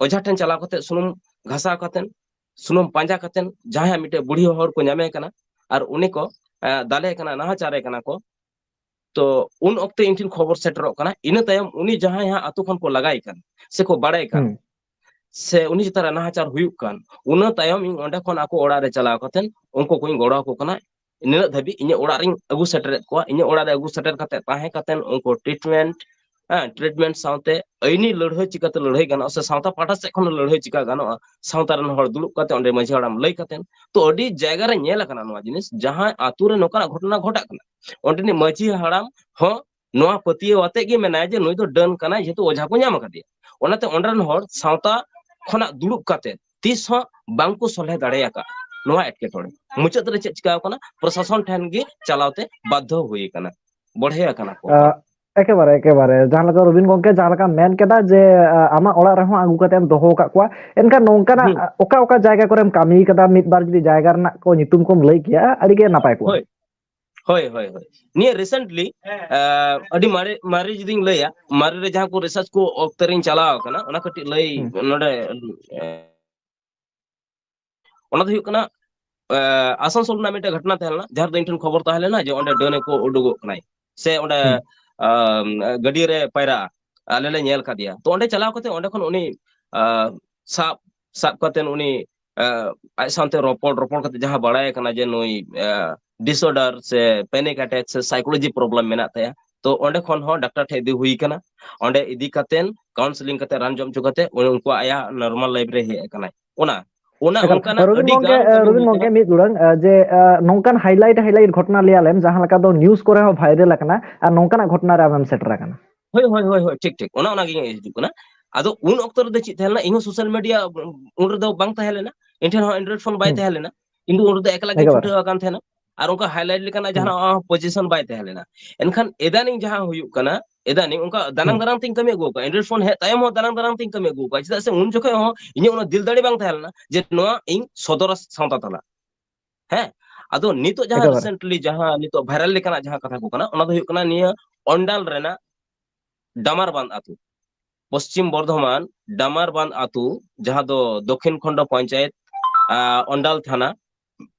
ᱚᱡᱷᱟ ᱴᱷᱮᱱ ᱪᱟᱞᱟᱣ ᱠᱟᱛᱮ, ᱥᱩᱱᱩᱢ ᱜᱷᱟᱥᱟᱣ ᱠᱟᱛᱮ, ᱥᱩᱱᱩᱢ ᱯᱟᱸᱡᱟ ᱠᱟᱛᱮ, ᱡᱟᱦᱟᱸᱭᱟᱜ ᱢᱤᱫᱴᱮᱡ ᱵᱩᱲᱦᱤ ᱦᱚᱲ ᱠᱚ ᱧᱟᱢᱮ ᱠᱟᱱᱟ ᱟᱨ ᱩᱱᱤ ᱠᱚ, ᱮ, ᱫᱟᱞᱮ ᱠᱟᱱᱟ, ᱱᱟᱦᱟᱪᱟᱨᱮ ᱠᱟᱱᱟ ᱠᱚ, ᱛᱚ ᱩᱱ ᱚᱠᱛᱮ ᱤᱧ ᱴᱷᱮᱱ ᱠᱷᱚᱵᱚᱨ ᱥᱮᱴᱮᱨᱚᱜ ᱠᱟᱱᱟ᱾ ᱤᱱᱟᱹ ᱛᱟᱭᱚᱢ ᱩᱱᱤ ᱡᱟᱦᱟᱸᱭ ᱦᱟᱸᱜ ᱟᱛᱳ ᱠᱷᱚᱱ ᱠᱚ ᱞᱟᱜᱟᱭ ᱠᱟᱱ ᱥᱮ ᱠᱚ ᱵᱟᱲᱟᱭ ᱠᱟᱱ, ᱦᱩᱸ᱾ ᱥᱮ ᱩᱱᱤ ᱪᱮᱛᱟᱱ ᱨᱮ ᱱᱟᱦᱟᱪᱟᱨ ᱦᱩᱭᱩᱜ ᱠᱟᱱ, ᱚᱱᱟ ᱛᱟᱭᱚᱢ ᱤᱧ ᱚᱸᱰᱮ ᱠᱷᱚᱱ ᱟᱠᱚ ᱚᱲᱟᱜ ᱨᱮ ᱪᱟᱞᱟᱣ ᱠᱟᱛᱮ ᱩᱱᱠᱩ ᱠᱚᱧ ᱜᱚᱲᱚ ᱟᱠᱚ ᱠᱟᱱᱟ᱾ ᱱᱤᱱᱟᱹᱜ ᱫᱷᱟᱹᱵᱤᱡ ᱤᱧᱟᱹᱜ ᱚᱲᱟᱜ ᱨᱤᱧ ᱟᱹᱜᱩ ᱥᱮᱴᱮᱨᱮᱫ ᱠᱚᱣᱟ᱾ ᱤᱧᱟᱹᱜ ᱚᱲᱟᱜ ᱨᱮ ᱟᱹᱜᱩ ᱥᱮᱴᱮᱨ ᱠᱟᱛᱮ, ᱛᱟᱦᱮᱸ ᱠᱟᱛᱮ ᱩᱱᱠᱩ ᱴᱨᱤᱴᱢᱮᱱᱴ, ᱦᱮᱸ, ᱴᱨᱤᱴᱢᱮᱱᱴ ᱥᱟᱶᱛᱮ ᱟᱹᱭᱤᱱᱤ ᱞᱟᱹᱲᱦᱟᱹᱭ ᱪᱤᱠᱟᱹᱛᱮ ᱞᱟᱹᱲᱦᱟᱹᱭ ᱜᱟᱱᱚᱜᱼᱟ, ᱥᱮ ᱥᱟᱶᱛᱟ ᱯᱟᱦᱴᱟ ᱥᱮᱫ ᱠᱷᱚᱱ ᱞᱟᱹᱲᱦᱟᱹᱭ ᱪᱤᱠᱟ ᱜᱟᱱᱚᱜᱼᱟ, ᱥᱟᱶᱛᱟ ᱨᱮᱱ ᱦᱚᱲ ᱫᱩᱲᱩᱵ ᱠᱟᱛᱮ ᱚᱸᱰᱮ ᱢᱟᱹᱡᱷᱤ ᱦᱟᱲᱟᱢ ᱞᱟᱹᱭ ᱠᱟᱛᱮ, ᱛᱚ ᱟᱹᱰᱤ ᱡᱟᱭᱜᱟ ᱨᱮ ᱧᱮᱞ ᱟᱠᱟᱱᱟ ᱱᱚᱣᱟ ᱡᱤᱱᱤᱥ, ᱡᱟᱦᱟᱸ ᱟᱛᱳ ᱨᱮ ᱱᱚᱝᱠᱟᱱᱟᱜ ᱜᱷᱚᱴᱚᱱᱟ ᱜᱷᱚᱴᱟᱜ ᱠᱟᱱᱟ, ᱚᱸᱰᱮᱱᱤᱡ ᱢᱟᱹᱡᱷᱤ ᱦᱟᱲᱟᱢ ᱦᱚᱸ ᱱᱚᱣᱟ ᱯᱟᱹᱛᱭᱟᱹᱣ ᱟᱛᱮ ᱜᱮ ᱢᱮᱱᱟᱭᱟ ᱡᱮ ᱱᱩᱭ ᱫᱚ ᱰᱟᱹᱱ ᱠᱟᱱᱟᱭ, ᱡᱮᱦᱮᱛᱩ ᱚᱡᱷᱟ ᱠᱚ ᱧᱟᱢ ᱟᱠᱟᱫᱮᱭᱟ᱾ ᱚᱱᱟᱛᱮ ᱚᱸᱰᱮ ᱨᱮᱱ ᱦᱚᱲ ᱥᱟᱶᱛᱟ ᱠᱷᱚᱱᱟᱜ ᱫᱩᱲᱩᱵ ᱠᱟᱛᱮ ᱛᱤᱥ ᱦᱚᱸ ᱵᱟᱝ ᱠᱚ ᱥᱚᱞᱦᱮ ᱫᱟᱲᱮ ᱟᱠᱟᱫ ᱱᱚᱣᱟ ᱮᱴᱠᱮᱴᱚᱬᱮ᱾ ᱢᱩᱪᱟᱹᱫ ᱨᱮ ᱪᱮᱫ ᱪᱤᱠᱟᱹᱣ ᱠᱟᱱᱟ? ᱯᱨᱚᱥᱟᱥᱚᱱ ᱴᱷᱮᱱ ᱜᱮ ᱪᱟᱞᱟᱣ ᱛᱮ ᱵᱟᱫᱽᱫᱷᱚ ᱦᱩᱭ ᱟᱠᱟᱱᱟ, ᱵᱚᱲᱦᱮ ᱟᱠᱟᱱᱟ ᱠᱚ᱾ ᱟ, ᱮᱠᱮᱵᱟᱨᱮ, ᱮᱠᱮᱵᱟᱨᱮ᱾ ᱡᱟᱦᱟᱸ ᱞᱮᱠᱟ ᱨᱚᱵᱤᱱ ᱜᱚᱢᱠᱮ ᱡᱟᱦᱟᱸ ᱞᱮᱠᱟᱢ ᱢᱮᱱ ᱠᱮᱫᱟ ᱡᱮ, ᱟ, ᱟᱢᱟᱜ ᱚᱲᱟᱜ ᱨᱮᱦᱚᱸ ᱟᱹᱜᱩ ᱠᱟᱛᱮ ᱮᱢ ᱫᱚᱦᱚ ᱟᱠᱟᱫ ᱠᱚᱣᱟ, ᱮᱱᱠᱷᱟᱱ ᱱᱚᱝᱠᱟᱱᱟᱜ, ᱦᱩᱸ᱾ ᱟ, ᱚᱠᱟ ᱚᱠᱟ ᱡᱟᱭᱜᱟ ᱠᱚᱨᱮᱢ ᱠᱟᱹᱢᱤ ᱠᱟᱫᱟ? ᱢᱤᱫ ᱵᱟᱨ ᱡᱩᱫᱤ ᱡᱟᱭᱜᱟ ᱨᱮᱱᱟᱜ ᱠᱚ ᱧᱩᱛᱩᱢ ᱠᱚᱢ ᱞᱟᱹᱭ ᱠᱮᱭᱟ, ᱟᱹᱰᱤ ᱜᱮ ᱱᱟᱯᱟᱭ ᱠᱚᱜᱼᱟ᱾ ᱦᱳᱭ, ᱦᱳᱭ, ᱦᱳᱭ, ᱦᱳᱭ᱾ ᱱᱤᱭᱟᱹ recently, ᱟ, ᱟᱹᱰᱤ ᱢᱟᱨᱮ, ᱢᱟᱨᱮ ᱡᱩᱫᱤᱧ ᱞᱟᱹᱭᱟ, ᱢᱟᱨᱮ ᱨᱮ ᱡᱟᱦᱟᱸ ᱠᱚ research ᱠᱚ ᱚᱠᱛᱮ ᱨᱤᱧ ᱪᱟᱞᱟᱣ ᱟᱠᱟᱱᱟ, ᱚᱱᱟ ᱠᱟᱹᱴᱤᱡ ᱞᱟᱹᱭ ᱦᱩᱸ᱾ ᱱᱚᱰᱮ, ᱮ, ᱚᱱᱟ ᱫᱚ ᱦᱩᱭᱩᱜ ᱠᱟᱱᱟ, ᱮ, ᱟᱥᱟᱱᱥᱳᱞ ᱨᱮᱱᱟᱜ ᱢᱤᱫᱴᱮᱱ ᱜᱷᱚᱴᱚᱱᱟ ᱛᱟᱦᱮᱸ ᱞᱮᱱᱟ, ᱡᱟᱦᱟᱸ ᱨᱮᱫᱚ ᱤᱧ ᱴᱷᱮᱱ ᱠᱷᱚᱵᱚᱨ ᱛᱟᱦᱮᱸ ᱞᱮᱱᱟ ᱡᱮ ᱚᱸᱰᱮ ᱰᱟᱹᱱ ᱮ ᱠᱚ ᱩᱰᱩᱠᱚᱜ ᱠᱟᱱᱟᱭ, ᱥᱮ ᱚᱸᱰᱮ, ᱦᱩᱸ᱾ ᱟ, ᱜᱟᱹᱰᱭᱟᱹ ᱨᱮ ᱯᱟᱭᱨᱟᱜᱼᱟ, ᱟᱞᱮ ᱞᱮ ᱧᱮᱞ ᱠᱟᱫᱮᱭᱟ᱾ ᱛᱚ ᱚᱸᱰᱮ ᱪᱟᱞᱟᱣ ᱠᱟᱛᱮ ᱚᱸᱰᱮ ᱠᱷᱚᱱ ᱩᱱᱤ, ᱟ, ᱥᱟᱵ, ᱥᱟᱵ ᱠᱟᱛᱮ ᱩᱱᱤ, ᱟ, ᱟᱡ ᱥᱟᱶᱛᱮ ᱨᱚᱯᱚᱲ, ᱨᱚᱯᱚᱲ ᱠᱟᱛᱮ ᱡᱟᱦᱟᱸ ᱵᱟᱲᱟᱭ ᱠᱟᱱᱟ ᱡᱮ ᱱᱩᱭ, ᱟ, disorder ᱥᱮ panic attack ᱥᱮ psychology problem ᱢᱮᱱᱟᱜ ᱛᱟᱭᱟ, ᱛᱚ ᱚᱸᱰᱮ ᱠᱷᱚᱱ ᱦᱚᱸ ᱰᱟᱠᱛᱟᱨ ᱴᱷᱮᱱ ᱤᱫᱤ ᱦᱩᱭ ᱠᱟᱱᱟ᱾ ᱚᱸᱰᱮ ᱤᱫᱤ ᱠᱟᱛᱮ counselling ᱠᱟᱛᱮ ᱨᱟᱱ ᱡᱚᱢ ᱦᱚᱪᱚ ᱠᱟᱛᱮ ᱩᱱᱤ ᱩᱱᱠᱩᱣᱟᱜ ᱟᱭᱟᱜ normal life ᱨᱮ ᱦᱮᱡ ᱟᱠᱟᱱᱟᱭ᱾ ᱚᱱᱟ, ᱚᱱᱟ ᱮᱠᱟᱞ᱾ ᱚᱱᱠᱟᱱᱟᱜ ᱨᱚᱵᱤᱱ ᱟᱹᱰᱤ ᱜᱚᱢᱠᱮ, ᱜᱟᱱ ᱮ, ᱠᱟᱹᱢᱤ ᱨᱚᱵᱤᱱ ᱦᱩᱭ ᱜᱚᱢᱠᱮ, ᱠᱟᱱᱟ᱾ ᱢᱤᱫ ᱩᱰᱟᱹᱝ, ᱮ, ᱡᱮ, ᱮ, ᱱᱚᱝᱠᱟᱱ highlight, highlight ᱜᱷᱚᱴᱚᱱᱟ ᱞᱟᱹᱭ ᱟᱞᱮᱢ, ᱡᱟᱦᱟᱸ ᱞᱮᱠᱟ ᱫᱚ news ᱠᱚᱨᱮ ᱦᱚᱸ viral ᱟᱠᱟᱱᱟ, ᱟᱨ ᱱᱚᱝᱠᱟᱱᱟᱜ ᱜᱷᱚᱴᱚᱱᱟ ᱨᱮ ᱟᱢᱮᱢ ᱥᱮᱴᱮᱨ ᱟᱠᱟᱱᱟ᱾ ᱦᱳᱭ, ᱦᱳᱭ, ᱦᱳᱭ, ᱦᱳᱭ, ᱴᱷᱤᱠ, ᱴᱷᱤᱠ᱾ ᱚᱱᱟ, ᱚᱱᱟ ᱜᱮ ᱦᱤᱡᱩᱜ ᱠᱟᱱᱟ᱾ ᱟᱫᱚ ᱩᱱ ᱚᱠᱛᱚ ᱨᱮᱫᱚ ᱪᱮᱫ ᱛᱟᱦᱮᱸ ᱞᱮᱱᱟ, ᱤᱧ ᱦᱚᱸ social media ᱩᱱ ᱨᱮᱫᱚ ᱵᱟᱝ ᱛᱟᱦᱮᱸ ᱞᱮᱱᱟ, ᱤᱧ ᱴᱷᱮᱱ ᱦᱚᱸ Android phone ᱵᱟᱭ ᱦᱩᱸ᱾ ᱛᱟᱦᱮᱸ ᱞᱮᱱᱟ, ᱤᱧ ᱫᱚ ᱩᱱ ᱨᱮᱫᱚ ᱮᱠᱞᱟ ᱜᱤᱧ ᱮᱠᱮᱵᱟᱨᱮ᱾ ᱪᱷᱩᱴᱟᱹᱣ ᱟᱠᱟᱱ ᱛᱟᱦᱮᱱᱟ᱾ ᱟᱨ ᱚᱱᱠᱟ highlight ᱞᱮᱠᱟᱱᱟᱜ ᱦᱩᱸ᱾ ᱡᱟᱦᱟᱱᱟᱜ position ᱵᱟᱭ ᱛᱟᱦᱮᱸ ᱞᱮᱱᱟ᱾ ᱮᱱᱠᱷᱟᱱ ᱮᱫᱟᱱᱤᱝ ᱡᱟᱦᱟᱸ ᱦᱩᱭᱩᱜ ᱠᱟᱱᱟ, ᱮᱫᱟᱱᱤᱝ ᱚᱱᱠᱟ ᱫᱟᱱᱟᱝ ᱦᱩᱸ᱾ ᱫᱟᱱᱟᱝ ᱛᱤᱧ ᱠᱟᱹᱢᱤ ᱟᱹᱜᱩ ᱟᱠᱟᱫᱼᱟ, Android phone ᱦᱮᱡ ᱛᱟᱭᱚᱢ ᱦᱚᱸ ᱫᱟᱱᱟᱝ ᱫᱟᱱᱟᱝ ᱛᱤᱧ ᱠᱟᱹᱢᱤ ᱟᱹᱜᱩ ᱟᱠᱟᱫᱼᱟ᱾ ᱪᱮᱫᱟᱜ ᱥᱮ ᱩᱱ ᱡᱚᱠᱷᱚᱡ ᱦᱚᱸ ᱤᱧᱟᱹᱜ ᱩᱱᱟᱹᱜ ᱫᱤᱞ ᱫᱟᱲᱮ ᱵᱟᱝ ᱛᱟᱦᱮᱸ ᱞᱮᱱᱟ ᱡᱮ ᱱᱚᱣᱟ ᱤᱧ ᱥᱚᱫᱚᱨᱟ ᱥᱟᱶᱛᱟ ᱛᱟᱞᱟ᱾ ᱦᱮᱸ, ᱟᱫᱚ ᱱᱤᱛᱚᱜ ᱡᱟᱦᱟᱸ ᱮᱠᱮᱵᱟᱨᱮ᱾ Recently ᱡᱟᱦᱟᱸ ᱱᱤᱛᱚᱜ viral ᱞᱮᱠᱟᱱᱟᱜ ᱡᱟᱦᱟᱸ ᱠᱟᱛᱷᱟ ᱠᱚ ᱠᱟᱱᱟ, ᱚᱱᱟ ᱫᱚ ᱦᱩᱭᱩᱜ ᱠᱟᱱᱟ ᱱᱤᱭᱟᱹ ᱚᱱᱰᱟᱞ ᱨᱮᱱᱟᱜ ᱰᱟᱢᱟᱨᱵᱟᱸᱫ ᱟᱹᱛᱩ, ᱯᱚᱥᱪᱤᱢ ᱵᱚᱨᱫᱷᱚᱢᱟᱱ ᱰᱟᱢᱟᱨᱵᱟᱸᱫ ᱟᱹᱛᱩ, ᱡᱟᱦᱟᱸ ᱫᱚ ᱫᱚᱠᱷᱤᱱ ᱠᱷᱚᱸᱰ ᱯᱚᱧᱪᱟᱭᱮᱛ, ᱟᱸ, ᱚᱱᱰᱟᱞ ᱛᱷᱟᱱᱟ,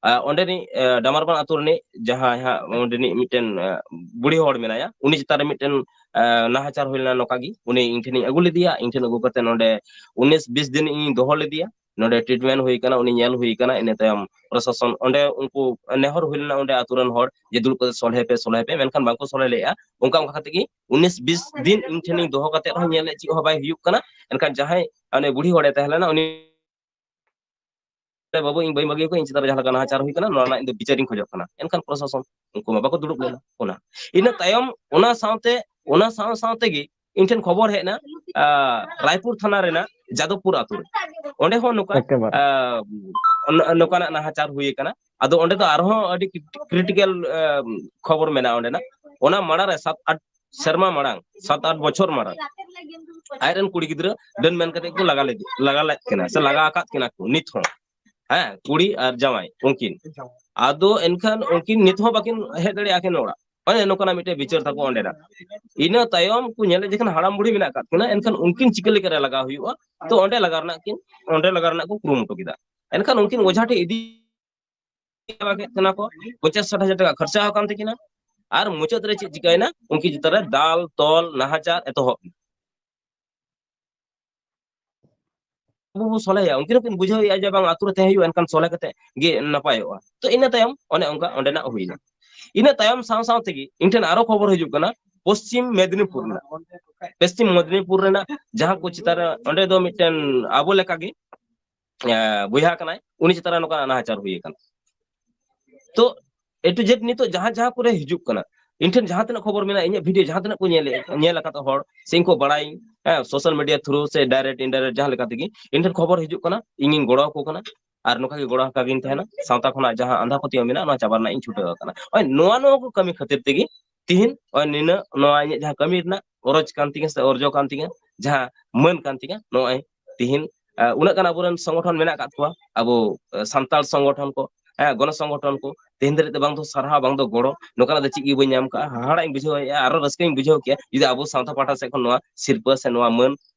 ᱟᱸ, ᱚᱸᱰᱮᱱᱤᱡ, ᱟᱸ, ᱰᱟᱢᱟᱨᱵᱟᱸᱫ ᱟᱹᱛᱩ ᱨᱤᱱᱤᱡ ᱡᱟᱦᱟᱸᱭ ᱦᱟᱸᱜ ᱚᱸᱰᱮᱱᱤᱡ ᱢᱤᱫᱴᱮᱱ, ᱟᱸ, ᱵᱩᱲᱦᱤ ᱦᱚᱲ ᱢᱮᱱᱟᱭᱟ, ᱩᱱᱤ ᱪᱮᱛᱟᱱ ᱨᱮ ᱢᱤᱫᱴᱮᱱ, ᱟᱸ, ᱱᱟᱦᱟᱪᱟᱨ ᱦᱩᱭ ᱞᱮᱱᱟ ᱱᱚᱝᱠᱟ ᱜᱮ᱾ ᱩᱱᱤ ᱤᱧ ᱴᱷᱮᱱᱤᱧ ᱟᱹᱜᱩ ᱞᱮᱫᱮᱭᱟ, ᱤᱧ ᱴᱷᱮᱱ ᱟᱹᱜᱩ ᱠᱟᱛᱮ ᱱᱚᱰᱮ ᱩᱱᱤᱥ ᱵᱤᱥ ᱫᱤᱱ ᱤᱧ ᱫᱚᱦᱚ ᱞᱮᱫᱮᱭᱟ᱾ ᱱᱚᱰᱮ treatment ᱦᱩᱭ ᱠᱟᱱᱟ, ᱩᱱᱤ ᱧᱮᱞ ᱦᱩᱭ ᱠᱟᱱᱟ, ᱤᱱᱟᱹ ᱛᱟᱭᱚᱢ ᱯᱨᱚᱥᱟᱥᱚᱱ ᱚᱸᱰᱮ ᱩᱱᱠᱩ ᱱᱮᱦᱚᱨ ᱦᱩᱭ ᱞᱮᱱᱟ ᱚᱸᱰᱮ ᱟᱛᱳ ᱨᱮᱱ ᱦᱚᱲ ᱡᱮ ᱫᱩᱲᱩᱵ ᱠᱟᱛᱮ ᱥᱚᱞᱦᱮ ᱯᱮ, ᱥᱚᱞᱦᱮ ᱯᱮ, ᱢᱮᱱᱠᱷᱟᱱ ᱵᱟᱝᱠᱚ ᱥᱚᱞᱦᱮ ᱞᱮᱫᱼᱟ᱾ ᱚᱱᱠᱟ ᱚᱱᱠᱟ ᱠᱟᱛᱮ ᱜᱮ ᱩᱱᱤᱥ ᱵᱤᱥ ᱫᱤᱱ ᱤᱧ ᱴᱷᱮᱱᱤᱧ ᱫᱚᱦᱚ ᱠᱟᱛᱮ ᱨᱮᱦᱚᱸ ᱧᱮᱞ ᱞᱮᱫ ᱪᱮᱫ ᱦᱚᱸ ᱵᱟᱭ ᱦᱩᱭᱩᱜ ᱠᱟᱱᱟ᱾ ᱮᱱᱠᱷᱟᱱ ᱡᱟᱦᱟᱸᱭ ᱚᱱᱮ ᱵᱩᱲᱦᱤ ᱦᱚᱲᱮ ᱛᱟᱦᱮᱸ ᱞᱮᱱᱟ, ᱩᱱᱤ, "ᱵᱟᱹᱵᱩ, ᱤᱧ ᱵᱟᱹᱧ ᱵᱟᱹᱜᱤ ᱟᱠᱚᱣᱟ, ᱤᱧ ᱪᱮᱛᱟᱱ ᱨᱮ ᱡᱟᱦᱟᱸ ᱞᱮᱠᱟ ᱱᱟᱦᱟᱪᱟᱨ ᱦᱩᱭ ᱠᱟᱱᱟ, ᱱᱚᱣᱟ ᱨᱮᱱᱟᱜ ᱤᱧ ᱫᱚ ᱵᱤᱪᱟᱹᱨ ᱤᱧ ᱠᱷᱚᱡᱚᱜ ᱠᱟᱱᱟ᱾" ᱮᱱᱠᱷᱟᱱ ᱯᱨᱚᱥᱟᱥᱚᱱ ᱩᱱᱠᱩ ᱢᱟ ᱵᱟᱠᱚ ᱫᱩᱲᱩᱵ ᱞᱮᱱᱟ᱾ ᱚᱱᱟ ᱤᱱᱟᱹ ᱛᱟᱭᱚᱢ ᱚᱱᱟ ᱥᱟᱶᱛᱮ, ᱚᱱᱟ ᱥᱟᱶ ᱥᱟᱶ ᱛᱮᱜᱮ ᱤᱧ ᱴᱷᱮᱱ ᱠᱷᱚᱵᱚᱨ ᱦᱮᱡ ᱮᱱᱟ, ᱟᱸ, ᱨᱟᱭᱯᱩᱨ ᱛᱷᱟᱱᱟ ᱨᱮᱱᱟᱜ ᱡᱟᱫᱚᱵᱯᱩᱨ ᱟᱛᱳ ᱨᱮ, ᱚᱸᱰᱮ ᱦᱚᱸ ᱱᱚᱝᱠᱟ, ᱮᱠᱮᱵᱟᱨᱮ᱾ ᱟᱸ, ᱱᱚ-, ᱱᱚᱝᱠᱟᱱᱟᱜ ᱱᱟᱦᱟᱪᱟᱨ ᱦᱩᱭ ᱟᱠᱟᱱᱟ᱾ ᱟᱫᱚ ᱚᱸᱰᱮ ᱫᱚ ᱟᱨᱦᱚᱸ ᱟᱹᱰᱤ critical, ᱟᱸ, ᱠᱷᱚᱵᱚᱨ ᱢᱮᱱᱟᱜᱼᱟ ᱚᱸᱰᱮᱱᱟᱜ᱾ ᱚᱱᱟ ᱢᱟᱲᱟᱝ ᱨᱮ ᱥᱟᱛ ᱟᱴ ᱥᱮᱨᱢᱟ ᱢᱟᱲᱟᱝ, ᱥᱟᱛ ᱟᱴ ᱵᱚᱪᱷᱚᱨ ᱢᱟᱲᱟᱝ, ᱟᱡᱨᱮᱱ ᱠᱩᱲᱤ ᱜᱤᱫᱽᱨᱟᱹ ᱰᱟᱹᱱ ᱢᱮᱱ ᱠᱟᱛᱮ ᱠᱚ ᱞᱟᱜᱟ ᱞᱮᱫᱮ, ᱞᱟᱜᱟ ᱞᱮᱫ ᱠᱤᱱᱟ ᱥᱮ ᱞᱟᱜᱟ ᱟᱠᱟᱫ ᱠᱤᱱᱟ ᱠᱚ ᱱᱤᱛ ᱦᱚᱸ᱾ ᱦᱮᱸ, ᱠᱩᱲᱤ ᱟᱨ ᱡᱟᱶᱟᱭ ᱩᱱᱠᱤᱱ᱾ ᱟᱫᱚ ᱮᱱᱠᱷᱟᱱ ᱩᱱᱠᱤᱱ ᱱᱤᱛ ᱦᱚᱸ ᱵᱟᱹᱠᱤᱱ ᱦᱮᱡ ᱫᱟᱲᱮᱭᱟᱜᱼᱟ ᱟᱹᱠᱤᱱ ᱚᱲᱟᱜ᱾ ᱚᱱᱮ ᱱᱚᱝᱠᱟᱱᱟᱜ ᱢᱤᱫᱴᱮᱡ ᱵᱤᱪᱟᱹᱨ ᱛᱟᱠᱚ ᱚᱸᱰᱮᱱᱟᱜ᱾ ᱤᱱᱟᱹ ᱛᱟᱭᱚᱢ ᱠᱚ ᱧᱮᱞᱮᱫ ᱡᱚᱠᱷᱚᱱ ᱦᱟᱲᱟᱢ ᱵᱩᱲᱦᱤ ᱢᱮᱱᱟᱜ ᱟᱠᱟᱫ ᱠᱤᱱᱟ, ᱮᱱᱠᱷᱟᱱ ᱩᱱᱠᱤᱱ ᱪᱤᱠᱟᱹ ᱞᱮᱠᱟᱨᱮ ᱞᱟᱜᱟᱣ ᱦᱩᱭᱩᱜᱼᱟ, ᱛᱚ ᱚᱸᱰᱮ ᱞᱟᱜᱟᱣ ᱨᱮᱱᱟᱜ ᱠᱤᱱ, ᱚᱸᱰᱮ ᱞᱟᱜᱟᱣ ᱨᱮᱱᱟᱜ ᱠᱚ ᱠᱩᱨᱩᱢᱩᱴᱩ ᱠᱮᱫᱟ᱾ ᱮᱱᱠᱷᱟᱱ ᱩᱱᱠᱤᱱ ᱚᱡᱷᱟ ᱴᱷᱮᱱ ᱤᱫᱤ ᱠᱮᱫ ᱠᱤᱱᱟ ᱠᱚ, ᱯᱚᱧᱪᱟᱥ ᱥᱟᱴ ᱦᱟᱡᱟᱨ ᱴᱟᱠᱟ ᱠᱷᱚᱨᱪᱟ ᱟᱠᱟᱱ ᱛᱟᱹᱠᱤᱱᱟ᱾ ᱟᱨ ᱢᱩᱪᱟᱹᱫ ᱨᱮ ᱪᱮᱫ ᱪᱤᱠᱟᱹᱭᱮᱱᱟ? ᱩᱱᱠᱤᱱ ᱪᱮᱛᱟᱱ ᱨᱮ ᱫᱟᱞ, ᱛᱚᱞ, ᱱᱟᱦᱟᱪᱟᱨ ᱮᱛᱚᱦᱚᱵ ᱮᱱᱟ᱾ ᱟᱵᱚ ᱵᱚ ᱥᱚᱞᱦᱮᱭᱟ, ᱩᱱᱠᱤᱱ ᱦᱚᱸᱠᱤᱱ ᱵᱩᱡᱷᱟᱹᱣᱮᱫᱼᱟ ᱡᱮ ᱵᱟᱝ, ᱟᱹᱛᱩ ᱨᱮ ᱛᱟᱦᱮᱸ ᱦᱩᱭᱩᱜᱼᱟ, ᱮᱱᱠᱷᱟᱱ ᱥᱚᱞᱦᱮ ᱠᱟᱛᱮ ᱜᱮ ᱱᱟᱯᱟᱭᱚᱜᱼᱟ᱾ ᱛᱚ ᱤᱱᱟᱹ ᱛᱟᱭᱚᱢ ᱚᱱᱮ ᱚᱱᱠᱟ ᱚᱸᱰᱮᱱᱟᱜ ᱦᱩᱭᱱᱟ᱾ ᱤᱱᱟᱹ ᱛᱟᱭᱚᱢ ᱥᱟᱶ ᱥᱟᱶ ᱛᱮᱜᱮ ᱤᱧ ᱴᱷᱮᱱ ᱟᱨᱚ ᱠᱷᱚᱵᱚᱨ ᱦᱤᱡᱩᱜ ᱠᱟᱱᱟ ᱯᱚᱥᱪᱤᱢ ᱢᱮᱫᱽᱱᱤᱯᱩᱨ ᱨᱮᱱᱟᱜ, ᱯᱚᱥᱪᱤᱢ ᱢᱮᱫᱽᱱᱤᱯᱩᱨ ᱨᱮᱱᱟᱜ ᱡᱟᱦᱟᱸ ᱠᱚ ᱪᱮᱛᱟᱱ ᱨᱮ, ᱚᱸᱰᱮ ᱫᱚ ᱢᱤᱫᱴᱮᱱ ᱟᱵᱚ ᱞᱮᱠᱟᱜᱮ, ᱮ, ᱵᱚᱭᱦᱟ ᱠᱟᱱᱟᱭ, ᱩᱱᱤ ᱪᱮᱛᱟᱱ ᱨᱮ ᱱᱚᱝᱠᱟᱱᱟᱜ ᱱᱟᱦᱟᱪᱟᱨ ᱦᱩᱭ ᱟᱠᱟᱱᱟ᱾ ᱛᱚ A to Z ᱱᱤᱛᱚᱜ ᱡᱟᱦᱟᱸ ᱡᱟᱦᱟᱸ ᱠᱚᱨᱮ ᱦᱤᱡᱩᱜ ᱠᱟᱱᱟ, ᱤᱧ ᱴᱷᱮᱱ ᱡᱟᱦᱟᱸ ᱛᱤᱱᱟᱹᱜ ᱠᱷᱚᱵᱚᱨ ᱢᱮᱱᱟᱜᱼᱟ, ᱤᱧᱟᱹᱜ video ᱡᱟᱦᱟᱸ ᱛᱤᱱᱟᱹᱜ ᱠᱚ ᱧᱮᱞ, ᱧᱮᱞ ᱟᱠᱟᱫ ᱦᱚᱲ, ᱥᱮ ᱤᱧ ᱠᱚ ᱵᱟᱲᱟᱭ, ᱦᱮᱸ, social media through ᱥᱮ direct indirect ᱡᱟᱦᱟᱸ ᱞᱮᱠᱟ ᱛᱮᱜᱮ ᱤᱧ ᱴᱷᱮᱱ ᱠᱷᱚᱵᱚᱨ ᱦᱤᱡᱩᱜ ᱠᱟᱱᱟ, ᱤᱧᱤᱧ ᱜᱚᱲᱚ ᱟᱠᱚ ᱠᱟᱱᱟ᱾ ᱟᱨ ᱱᱚᱝᱠᱟ ᱜᱮ ᱜᱚᱲᱚ ᱟᱠᱟ ᱜᱤᱧ ᱛᱟᱦᱮᱱᱟ᱾ ᱥᱟᱶᱛᱟ ᱠᱷᱚᱱᱟᱜ ᱡᱟᱦᱟᱸ ᱟᱸᱫᱷᱟ ᱯᱟᱹᱛᱭᱟᱹᱣ ᱢᱮᱱᱟᱜᱼᱟ, ᱱᱚᱣᱟ ᱪᱟᱵᱟ ᱨᱮᱱᱟᱜ ᱤᱧ ᱪᱷᱩᱴᱟᱹᱣ ᱟᱠᱟᱱᱟ᱾ ᱱᱚᱜᱼᱚᱭ ᱱᱚᱣᱟ, ᱱᱚᱣᱟ ᱠᱚ ᱠᱟᱹᱢᱤ ᱠᱷᱟᱹᱛᱤᱨ ᱛᱮᱜᱮ ᱛᱤᱦᱤᱧ ᱱᱚᱜᱼᱚᱭ ᱱᱤᱱᱟᱹᱜ ᱱᱚᱣᱟ ᱤᱧᱟᱹᱜ ᱡᱟᱦᱟᱸ ᱠᱟᱹᱢᱤ ᱨᱮᱱᱟᱜ ᱜᱚᱨᱚᱡᱽ ᱠᱟᱱ ᱛᱤᱧᱟᱹ ᱥᱮ ᱚᱨᱡᱚ ᱠᱟᱱ ᱛᱤᱧᱟᱹ, ᱡᱟᱦᱟᱸ ᱢᱟᱹᱱ ᱠᱟᱱ ᱛᱤᱧᱟᱹ, ᱱᱚᱜᱼᱚᱭ ᱛᱤᱦᱤᱧ, ᱟᱸ, ᱩᱱᱟᱹᱜ ᱜᱟᱱ ᱟᱵᱚᱨᱮᱱ ᱥᱚᱝᱜᱚᱴᱷᱚᱱ ᱢᱮᱱᱟᱜ ᱟᱠᱟᱫ ᱠᱚᱣᱟ, ᱟᱵᱚ, ᱟᱸ, ᱥᱟᱱᱛᱟᱲ ᱥᱚᱝᱜᱚᱴᱷᱚᱱ ᱠᱚ, ᱦᱮᱸ, ᱜᱚᱱᱚ ᱥᱚᱝᱜᱚᱴᱷᱚᱱ ᱠᱚ, ᱛᱮᱦᱮᱧ ᱫᱷᱟᱹᱨᱤᱡ ᱛᱮ ᱵᱟᱝ ᱫᱚ ᱥᱟᱨᱦᱟᱣ, ᱵᱟᱝ ᱫᱚ ᱜᱚᱲᱚ, ᱱᱚᱝᱠᱟᱱᱟᱜ ᱫᱚ ᱪᱮᱫ ᱜᱮ ᱵᱟᱹᱧ ᱧᱟᱢ ᱠᱟᱜᱼᱟ᱾ ᱦᱟᱦᱟᱲᱟᱜ ᱤᱧ ᱵᱩᱡᱷᱟᱹᱣᱮᱫᱼᱟ, ᱟᱨᱚ ᱨᱟᱹᱥᱠᱟᱹᱧ ᱵᱩᱡᱷᱟᱹᱣ ᱠᱮᱭᱟ ᱡᱩᱫᱤ ᱟᱵᱚ ᱥᱟᱶᱛᱟ ᱯᱟᱦᱴᱟ ᱥᱮᱫ ᱠᱷᱚᱱ ᱱᱚᱣᱟ ᱥᱤᱨᱯᱟᱹ ᱥᱮ ᱱᱚᱣᱟ ᱢᱟᱹᱱ,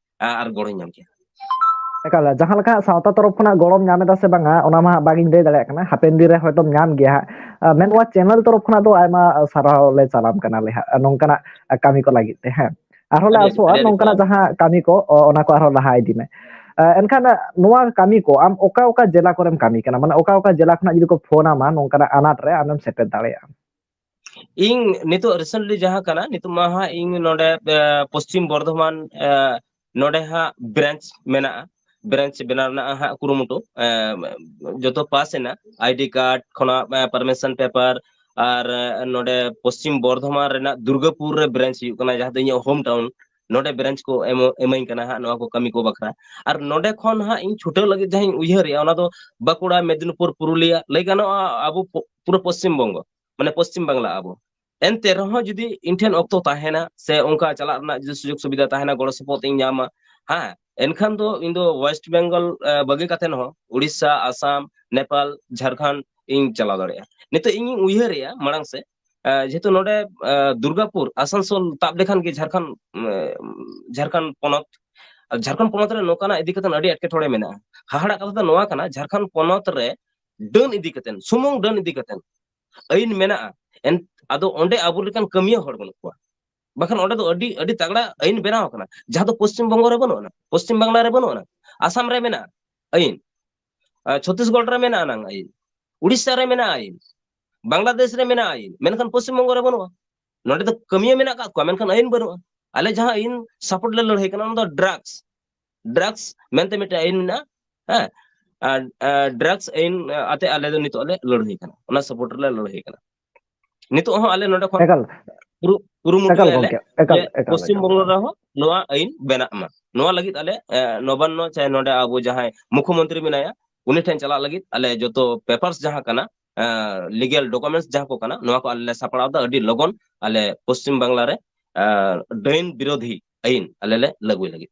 ᱟ-, ᱟᱨ ᱜᱚᱲᱚᱧ ᱧᱟᱢ ᱠᱮᱭᱟ᱾ ᱮᱠᱟᱞ, ᱡᱟᱦᱟᱸ ᱞᱮᱠᱟ ᱦᱟᱸᱜ ᱥᱟᱶᱛᱟ ᱛᱚᱨᱚᱯ ᱠᱷᱚᱱᱟᱜ ᱜᱚᱲᱚᱢ ᱧᱟᱢ ᱮᱫᱟ ᱥᱮ ᱵᱟᱝᱟ, ᱚᱱᱟ ᱢᱟ ᱦᱟᱸᱜ ᱵᱟᱝ ᱤᱧ ᱞᱟᱹᱭ ᱫᱟᱲᱮᱭᱟᱜ ᱠᱟᱱᱟ, ᱦᱟᱯᱮᱱ ᱫᱤᱱ ᱨᱮ ᱦᱚᱭᱛᱳᱢ ᱧᱟᱢ ᱜᱮᱭᱟ ᱦᱟᱸᱜ᱾ ᱟ, ᱢᱮᱱ ᱱᱚᱣᱟ ᱪᱮᱱᱮᱞ ᱛᱚᱨᱚᱯ ᱠᱷᱚᱱᱟᱜ ᱫᱚ ᱟᱭᱢᱟ, ᱟ, ᱥᱟᱨᱦᱟᱣ ᱞᱮ ᱪᱟᱞᱟᱢ ᱠᱟᱱᱟ ᱞᱮ ᱦᱟᱸᱜ, ᱱᱚᱝᱠᱟᱱᱟᱜ, ᱟ, ᱠᱟᱹᱢᱤ ᱠᱚ ᱞᱟᱹᱜᱤᱫ ᱛᱮ, ᱦᱮᱸ᱾ ᱟᱨᱦᱚᱸ ᱞᱮ ᱟᱹᱰᱤ, ᱟᱥᱚᱜᱼᱟ ᱟᱹᱰᱤ, ᱟᱹᱰᱤ ᱱᱚᱝᱠᱟᱱᱟᱜ ᱥᱟᱨᱦᱟᱣ᱾ ᱡᱟᱦᱟᱸ ᱠᱟᱹᱢᱤ ᱠᱚ, ᱚ, ᱚᱱᱟ ᱠᱚ ᱟᱨᱦᱚᱸ ᱞᱟᱦᱟ ᱤᱫᱤ ᱢᱮ᱾ ᱟ, ᱮᱱᱠᱷᱟᱱ, ᱟ, ᱱᱚᱣᱟ ᱠᱟᱹᱢᱤ ᱠᱚ ᱟᱢ ᱚᱠᱟ ᱚᱠᱟ ᱡᱮᱞᱟ ᱠᱚᱨᱮᱢ ᱠᱟᱹᱢᱤ ᱠᱟᱱᱟ? ᱢᱟᱱᱮ ᱚᱠᱟ ᱚᱠᱟ ᱡᱮᱞᱟ ᱠᱷᱚᱱᱟᱜ ᱡᱩᱫᱤ ᱠᱚ ᱯᱷᱳᱱ ᱟᱢᱟ, ᱱᱚᱝᱠᱟᱱᱟᱜ ᱟᱱᱟᱴ ᱨᱮ ᱟᱢᱮᱢ ᱥᱮᱴᱮᱨ ᱫᱟᱲᱮᱭᱟᱜᱼᱟ? ᱤᱧ ᱱᱤᱛᱚᱜ recently ᱡᱟᱦᱟᱸ ᱠᱟᱱᱟ, ᱱᱤᱛᱚᱜ ᱢᱟ ᱦᱟᱸᱜ ᱤᱧ ᱱᱚᱰᱮ, ᱮ, ᱯᱚᱥᱪᱤᱢ ᱵᱚᱨᱫᱷᱚᱢᱟᱱ, ᱮ, ᱱᱚᱰᱮ ᱦᱟᱸᱜ branch ᱢᱮᱱᱟᱜᱼᱟ, branch ᱵᱮᱱᱟᱣ ᱨᱮᱱᱟᱜ ᱦᱟᱸᱜ ᱠᱩᱨᱩᱢᱩᱴᱩ, ᱮ, ᱡᱚᱛᱚ ᱯᱟᱥ ᱮᱱᱟ, ID card ᱠᱷᱚᱱᱟᱜ, ᱮ, permission paper, ᱟᱨ, ᱮ, ᱱᱚᱰᱮ ᱯᱚᱥᱪᱤᱢ ᱵᱚᱨᱫᱷᱚᱢᱟᱱ ᱨᱮᱱᱟᱜ ᱫᱩᱨᱜᱟᱯᱩᱨ ᱨᱮ branch ᱦᱩᱭᱩᱜ ᱠᱟᱱᱟ, ᱡᱟᱦᱟᱸ ᱫᱚ ᱤᱧᱟᱹᱜ home town᱾ ᱱᱚᱰᱮ branch ᱠᱚ ᱮᱢ-, ᱮᱢᱟᱹᱧ ᱠᱟᱱᱟ ᱦᱟᱸᱜ ᱱᱚᱣᱟ ᱠᱚ ᱠᱟᱹᱢᱤ ᱠᱚ ᱵᱟᱠᱷᱨᱟ᱾ ᱟᱨ ᱱᱚᱰᱮ ᱠᱷᱚᱱ ᱦᱟᱸᱜ ᱤᱧ ᱪᱷᱩᱴᱟᱹᱣ ᱞᱟᱹᱜᱤᱫ ᱡᱟᱦᱟᱸᱧ ᱩᱭᱦᱟᱹᱨᱮᱜᱼᱟ, ᱚᱱᱟ ᱫᱚ ᱵᱟᱸᱠᱩᱲᱟ, ᱢᱮᱫᱤᱱᱤᱯᱩᱨ, ᱯᱩᱨᱩᱞᱤᱭᱟ, ᱞᱟᱹᱭ ᱜᱟᱱᱚᱜᱼᱟ ᱟᱵᱚ ᱯᱚ-, ᱯᱩᱨᱟᱹ ᱯᱚᱥᱪᱤᱢ ᱵᱚᱝᱜᱚ, ᱢᱟᱱᱮ ᱯᱚᱥᱪᱤᱢ ᱵᱟᱝᱞᱟ ᱟᱵᱚ᱾ ᱮᱱᱛᱮ ᱨᱮᱦᱚᱸ ᱡᱩᱫᱤ ᱤᱧ ᱴᱷᱮᱱ ᱚᱠᱛᱚ ᱛᱟᱦᱮᱱᱟ ᱥᱮ ᱚᱱᱠᱟ ᱪᱟᱞᱟᱜ ᱨᱮᱱᱟᱜ ᱡᱩᱫᱤ ᱥᱩᱡᱳᱜᱽ ᱥᱩᱵᱤᱫᱷᱟ ᱛᱟᱦᱮᱱᱟ, ᱜᱚᱲᱚ ᱥᱚᱯᱚᱦᱚᱫ ᱤᱧ ᱧᱟᱢᱟ, ᱦᱮᱸ, ᱮᱱᱠᱷᱟᱱ ᱫᱚ ᱤᱧ ᱫᱚ West Bengal, ᱮ, ᱵᱟᱹᱜᱤ ᱠᱟᱛᱮ ᱦᱚᱸ ᱩᱲᱤᱥᱥᱟ, ᱟᱥᱟᱢ, ᱱᱮᱯᱟᱞ, ᱡᱷᱟᱲᱠᱷᱚᱸᱰ ᱤᱧ ᱪᱟᱞᱟᱣ ᱫᱟᱲᱮᱭᱟᱜᱼᱟ᱾ ᱱᱤᱛᱚᱜ ᱤᱧᱤᱧ ᱩᱭᱦᱟᱹᱨᱮᱜᱼᱟ ᱢᱟᱲᱟᱝ ᱥᱮᱫ, ᱮ, ᱡᱮᱦᱮᱛᱩ ᱱᱚᱰᱮ, ᱮ, ᱫᱩᱨᱜᱟᱯᱩᱨ, ᱟᱥᱟᱱᱥᱳᱞ ᱛᱟᱵ ᱞᱮᱠᱷᱟᱱ ᱜᱮ ᱡᱷᱟᱲᱠᱷᱚᱸᱰ, ᱮ, ᱡᱷᱟᱲᱠᱷᱚᱸᱰ ᱯᱚᱱᱚᱛ, ᱟᱨ ᱡᱷᱟᱲᱠᱷᱚᱸᱰ ᱯᱚᱱᱚᱛ ᱨᱮ ᱱᱚᱝᱠᱟᱱᱟᱜ ᱤᱫᱤ ᱠᱟᱛᱮ ᱟᱹᱰᱤ ᱮᱴᱠᱮᱴᱚᱬᱮ ᱢᱮᱱᱟᱜᱼᱟ᱾ ᱦᱟᱦᱟᱲᱟᱜ ᱠᱟᱛᱷᱟ ᱫᱚ ᱱᱚᱣᱟ ᱠᱟᱱᱟ, ᱡᱷᱟᱲᱠᱷᱚᱸᱰ ᱯᱚᱱᱚᱛ ᱨᱮ ᱰᱟᱹᱱ ᱤᱫᱤ ᱠᱟᱛᱮ, ᱥᱩᱢᱩᱝ ᱰᱟᱹᱱ ᱤᱫᱤ ᱠᱟᱛᱮ ᱟᱹᱭᱤᱱ ᱢᱮᱱᱟᱜᱼᱟ, ᱮᱱ-, ᱟᱫᱚ ᱚᱸᱰᱮ ᱟᱵᱚ ᱞᱮᱠᱟᱱ ᱠᱟᱹᱢᱤᱭᱟᱹ ᱦᱚᱲ ᱵᱟᱹᱱᱩᱜ ᱠᱚᱣᱟ᱾ ᱵᱟᱠᱷᱟᱱ ᱚᱸᱰᱮ ᱫᱚ ᱟᱹᱰᱤ, ᱟᱹᱰᱤ ᱛᱟᱜᱲᱟ ᱟᱹᱭᱤᱱ ᱵᱮᱱᱟᱣ ᱟᱠᱟᱱᱟ, ᱡᱟᱦᱟᱸ ᱫᱚ ᱯᱚᱥᱪᱤᱢ ᱵᱚᱝᱜᱚ ᱨᱮ ᱵᱟᱹᱱᱩᱜ ᱟᱱᱟ, ᱯᱚᱥᱪᱤᱢ ᱵᱟᱝᱞᱟ ᱨᱮ ᱵᱟᱹᱱᱩᱜ ᱟᱱᱟ, ᱟᱥᱟᱢ ᱨᱮ ᱢᱮᱱᱟᱜᱼᱟ ᱟᱹᱭᱤᱱ, ᱟᱨ ᱪᱷᱚᱛᱤᱥᱜᱚᱲ ᱨᱮ ᱢᱮᱱᱟᱜᱼᱟ ᱱᱟᱝ ᱟᱹᱭᱤᱱ, ᱩᱲᱤᱥᱥᱟ ᱨᱮ ᱢᱮᱱᱟᱜᱼᱟ ᱟᱹᱭᱤᱱ, ᱵᱟᱝᱞᱟᱫᱮᱥ ᱨᱮ ᱢᱮᱱᱟᱜᱼᱟ ᱟᱹᱭᱤᱱ, ᱢᱮᱱᱠᱷᱟᱱ ᱯᱚᱥᱪᱤᱢ ᱵᱚᱝᱜᱚ ᱨᱮ ᱵᱟᱹᱱᱩᱜᱼᱟ᱾ ᱱᱚᱰᱮ ᱫᱚ ᱠᱟᱹᱢᱤᱭᱟᱹ ᱢᱮᱱᱟᱜ ᱟᱠᱟᱫ ᱠᱚᱣᱟ, ᱢᱮᱱᱠᱷᱟᱱ ᱟᱹᱭᱤᱱ ᱵᱟᱹᱱᱩᱜᱼᱟ᱾ ᱟᱞᱮ ᱡᱟᱦᱟᱸ ᱟᱹᱭᱤᱱ support ᱞᱮ ᱞᱟᱹᱲᱦᱟᱹᱭ ᱠᱟᱱᱟ, ᱚᱱᱟ ᱫᱚ drugs, drugs ᱢᱮᱱᱛᱮ ᱢᱤᱫᱴᱮᱱ ᱟᱹᱭᱤᱱ ᱢᱮᱱᱟᱜᱼᱟ, ᱦᱮᱸ, ᱟᱨ, ᱟᱨ drugs ᱟᱹᱭᱤᱱ ᱟᱛᱮ ᱟᱞᱮ ᱫᱚ ᱱᱤᱛᱚᱜ ᱞᱮ ᱞᱟᱹᱲᱦᱟᱹᱭ ᱠᱟᱱᱟ, ᱚᱱᱟ support ᱨᱮᱞᱮ ᱞᱟᱹᱲᱦᱟᱹᱭ ᱠᱟᱱᱟ᱾ ᱱᱤᱛᱚᱜ ᱦᱚᱸ ᱟᱞᱮ ᱱᱚᱰᱮ ᱠᱷᱚᱱ ᱮᱠᱟᱞ, ᱠᱩᱨᱩ-, ᱠᱩᱨᱩᱢᱩᱴᱩᱭᱟᱞᱮ ᱜᱚᱢᱠᱮ, ᱮᱠᱟᱞ, ᱡᱮ ᱮᱠᱟᱞ, ᱯᱚᱥᱪᱤᱢ ᱮᱠᱟᱞ, ᱵᱚᱝᱜᱚ ᱮᱠᱟᱞ᱾ ᱨᱮᱦᱚᱸ ᱱᱚᱣᱟ ᱟᱹᱭᱤᱱ ᱵᱮᱱᱟᱜ ᱢᱟ᱾ ᱱᱚᱣᱟ ᱞᱟᱹᱜᱤᱫ ᱟᱞᱮ, ᱮ, ᱱᱚᱵᱟᱱᱱᱚ ᱪᱟᱦᱮ ᱱᱚᱰᱮ ᱟᱵᱚ ᱡᱟᱦᱟᱸᱭ ᱢᱩᱠᱷᱚᱢᱚᱱᱛᱨᱤ ᱢᱮᱱᱟᱭᱟ, ᱩᱱᱤ ᱴᱷᱮᱱ ᱪᱟᱞᱟᱜ ᱞᱟᱹᱜᱤᱫ ᱟᱞᱮ ᱡᱚᱛᱚ papers ᱡᱟᱦᱟᱸ ᱠᱟᱱᱟ, ᱮ, legal documents ᱡᱟᱦᱟᱸ ᱠᱚ ᱠᱟᱱᱟ, ᱱᱚᱣᱟ ᱠᱚ ᱟᱞᱮ ᱞᱮ ᱥᱟᱯᱲᱟᱣ ᱮᱫᱟ ᱟᱹᱰᱤ ᱞᱚᱜᱚᱱ ᱟᱞᱮ ᱯᱚᱥᱪᱤᱢ ᱵᱟᱝᱞᱟ ᱨᱮ, ᱮ, ᱰᱟᱹᱭᱤᱱ ᱵᱤᱨᱳᱫᱷᱤ ᱟᱹᱭᱤᱱ ᱟᱞᱮ ᱞᱮ ᱞᱟᱹᱜᱩᱭ ᱞᱟᱹᱜᱤᱫ᱾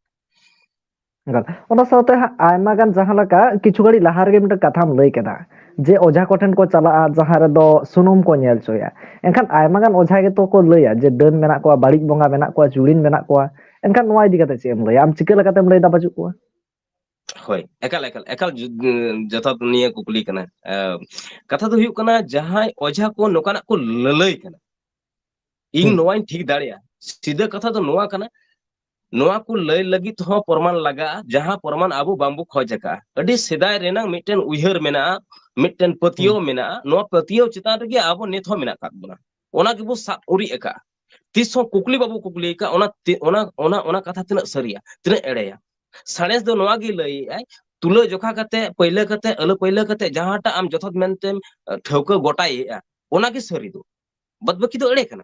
ᱮᱠᱟᱞ᱾ ᱚᱱᱟ ᱥᱟᱶᱛᱮ ᱦᱟᱸᱜ ᱟᱭᱢᱟ ᱜᱟᱱ ᱡᱟᱦᱟᱸ ᱞᱮᱠᱟ ᱠᱤᱪᱷᱩ ᱜᱷᱟᱹᱲᱤᱡ ᱞᱟᱦᱟ ᱨᱮᱜᱮ ᱢᱤᱫᱴᱟᱝ ᱠᱟᱛᱷᱟᱢ ᱞᱟᱹᱭ ᱠᱮᱫᱟ, ᱡᱮ ᱚᱡᱷᱟ ᱠᱚᱴᱷᱮᱱ ᱠᱚ ᱪᱟᱞᱟᱜᱼᱟ, ᱡᱟᱦᱟᱸ ᱨᱮᱫᱚ ᱥᱩᱱᱩᱢ ᱠᱚ ᱧᱮᱞ ᱦᱚᱪᱚᱭᱟ᱾ ᱮᱱᱠᱷᱟᱱ ᱟᱭᱢᱟ ᱜᱟᱱ ᱚᱡᱷᱟ ᱜᱮᱛᱚ ᱠᱚ ᱞᱟᱹᱭᱟ ᱡᱮ ᱰᱟᱹᱱ ᱢᱮᱱᱟᱜ ᱠᱚᱣᱟ, ᱵᱟᱹᱲᱤᱡ ᱵᱚᱸᱜᱟ ᱢᱮᱱᱟᱜ ᱠᱚᱣᱟ, ᱪᱩᱲᱤᱱ ᱢᱮᱱᱟᱜ ᱠᱚᱣᱟ᱾ ᱮᱱᱠᱷᱟᱱ ᱱᱚᱣᱟ ᱤᱫᱤ ᱠᱟᱛᱮ ᱪᱮᱫ ᱮᱢ ᱞᱟᱹᱭᱟ? ᱟᱢ ᱪᱤᱠᱟᱹ ᱞᱮᱠᱟᱛᱮᱢ ᱞᱟᱹᱭ ᱫᱟ ᱵᱟᱹᱪᱩᱜ ᱠᱚᱣᱟ? ᱦᱳᱭ, ᱮᱠᱟᱞ, ᱮᱠᱟᱞ, ᱮᱠᱟᱞ ᱡᱩ-, ᱡᱚᱛᱷᱟᱛ ᱱᱤᱭᱟᱹ ᱠᱩᱠᱞᱤ ᱠᱟᱱᱟ᱾ ᱮ, ᱠᱟᱛᱷᱟ ᱫᱚ ᱦᱩᱭᱩᱜ ᱠᱟᱱᱟ, ᱡᱟᱦᱟᱸᱭ ᱚᱡᱷᱟ ᱠᱚ ᱱᱚᱝᱠᱟᱱᱟᱜ ᱠᱚ ᱞᱟᱹᱞᱟᱹᱭ ᱠᱟᱱᱟ, ᱤᱧ ᱦᱩᱸ᱾ ᱱᱚᱣᱟᱧ ᱴᱷᱤᱠ ᱫᱟᱲᱮᱭᱟᱜᱼᱟ᱾ ᱥᱤᱫᱷᱟᱹ ᱠᱟᱛᱷᱟ ᱫᱚ ᱱᱚᱣᱟ ᱠᱟᱱᱟ, ᱱᱚᱣᱟ ᱠᱚ ᱞᱟᱹᱭ ᱞᱟᱹᱜᱤᱫ ᱦᱚᱸ ᱯᱨᱚᱢᱟᱱ ᱞᱟᱜᱟᱜᱼᱟ, ᱡᱟᱦᱟᱸ ᱯᱨᱚᱢᱟᱱ ᱟᱵᱚ ᱵᱟᱝᱵᱚ ᱠᱷᱚᱡᱽ ᱟᱠᱟᱫᱼᱟ᱾ ᱟᱹᱰᱤ ᱥᱮᱫᱟᱭ ᱨᱮᱱᱟᱜ ᱢᱤᱫᱴᱮᱱ ᱩᱭᱦᱟᱹᱨ ᱢᱮᱱᱟᱜᱼᱟ, ᱢᱤᱫᱴᱮᱱ ᱯᱟᱹᱛᱭᱟᱹᱣ ᱦᱩᱸ᱾ ᱢᱮᱱᱟᱜᱼᱟ᱾ ᱱᱚᱣᱟ ᱯᱟᱹᱛᱭᱟᱹᱣ ᱪᱮᱛᱟᱱ ᱨᱮᱜᱮ ᱟᱵᱚ ᱱᱤᱛ ᱦᱚᱸ ᱢᱮᱱᱟᱜ ᱟᱠᱟᱫ ᱵᱚᱱᱟ, ᱚᱱᱟ ᱜᱮᱵᱚ ᱥᱟᱵ ᱩᱨᱤᱡ ᱟᱠᱟᱫᱼᱟ᱾ ᱛᱤᱥ ᱦᱚᱸ ᱠᱩᱠᱞᱤ ᱵᱟᱵᱚ ᱠᱩᱠᱞᱤ ᱟᱠᱟᱫᱼᱟ, ᱚᱱᱟ ᱛᱤ-, ᱚᱱᱟ, ᱚᱱᱟ, ᱚᱱᱟ ᱠᱟᱛᱷᱟ ᱛᱤᱱᱟᱹᱜ ᱥᱟᱹᱨᱤᱭᱟ, ᱛᱤᱱᱟᱹᱜ ᱮᱲᱮᱭᱟ᱾ ᱥᱟᱬᱮᱥ ᱫᱚ ᱱᱚᱣᱟ ᱜᱮ ᱞᱟᱹᱭᱮᱫᱼᱟᱭ, ᱛᱩᱞᱟᱹ ᱡᱚᱠᱷᱟ ᱠᱟᱛᱮ, ᱯᱟᱹᱭᱞᱟᱹ ᱠᱟᱛᱮ, ᱟᱹᱞᱟᱹ ᱯᱟᱹᱭᱞᱟᱹ ᱠᱟᱛᱮ ᱡᱟᱦᱟᱸᱴᱟᱜ ᱟᱢ ᱡᱚᱛᱷᱟᱛ ᱢᱮᱱᱛᱮᱢ, ᱮ, ᱴᱷᱟᱹᱣᱠᱟᱹ ᱜᱚᱴᱟᱭᱮᱫᱼᱟ, ᱚᱱᱟ ᱜᱮ ᱥᱟᱹᱨᱤ ᱫᱚ᱾ ᱵᱟᱫ ᱵᱟᱹᱠᱤ ᱫᱚ ᱮᱲᱮ ᱠᱟᱱᱟ᱾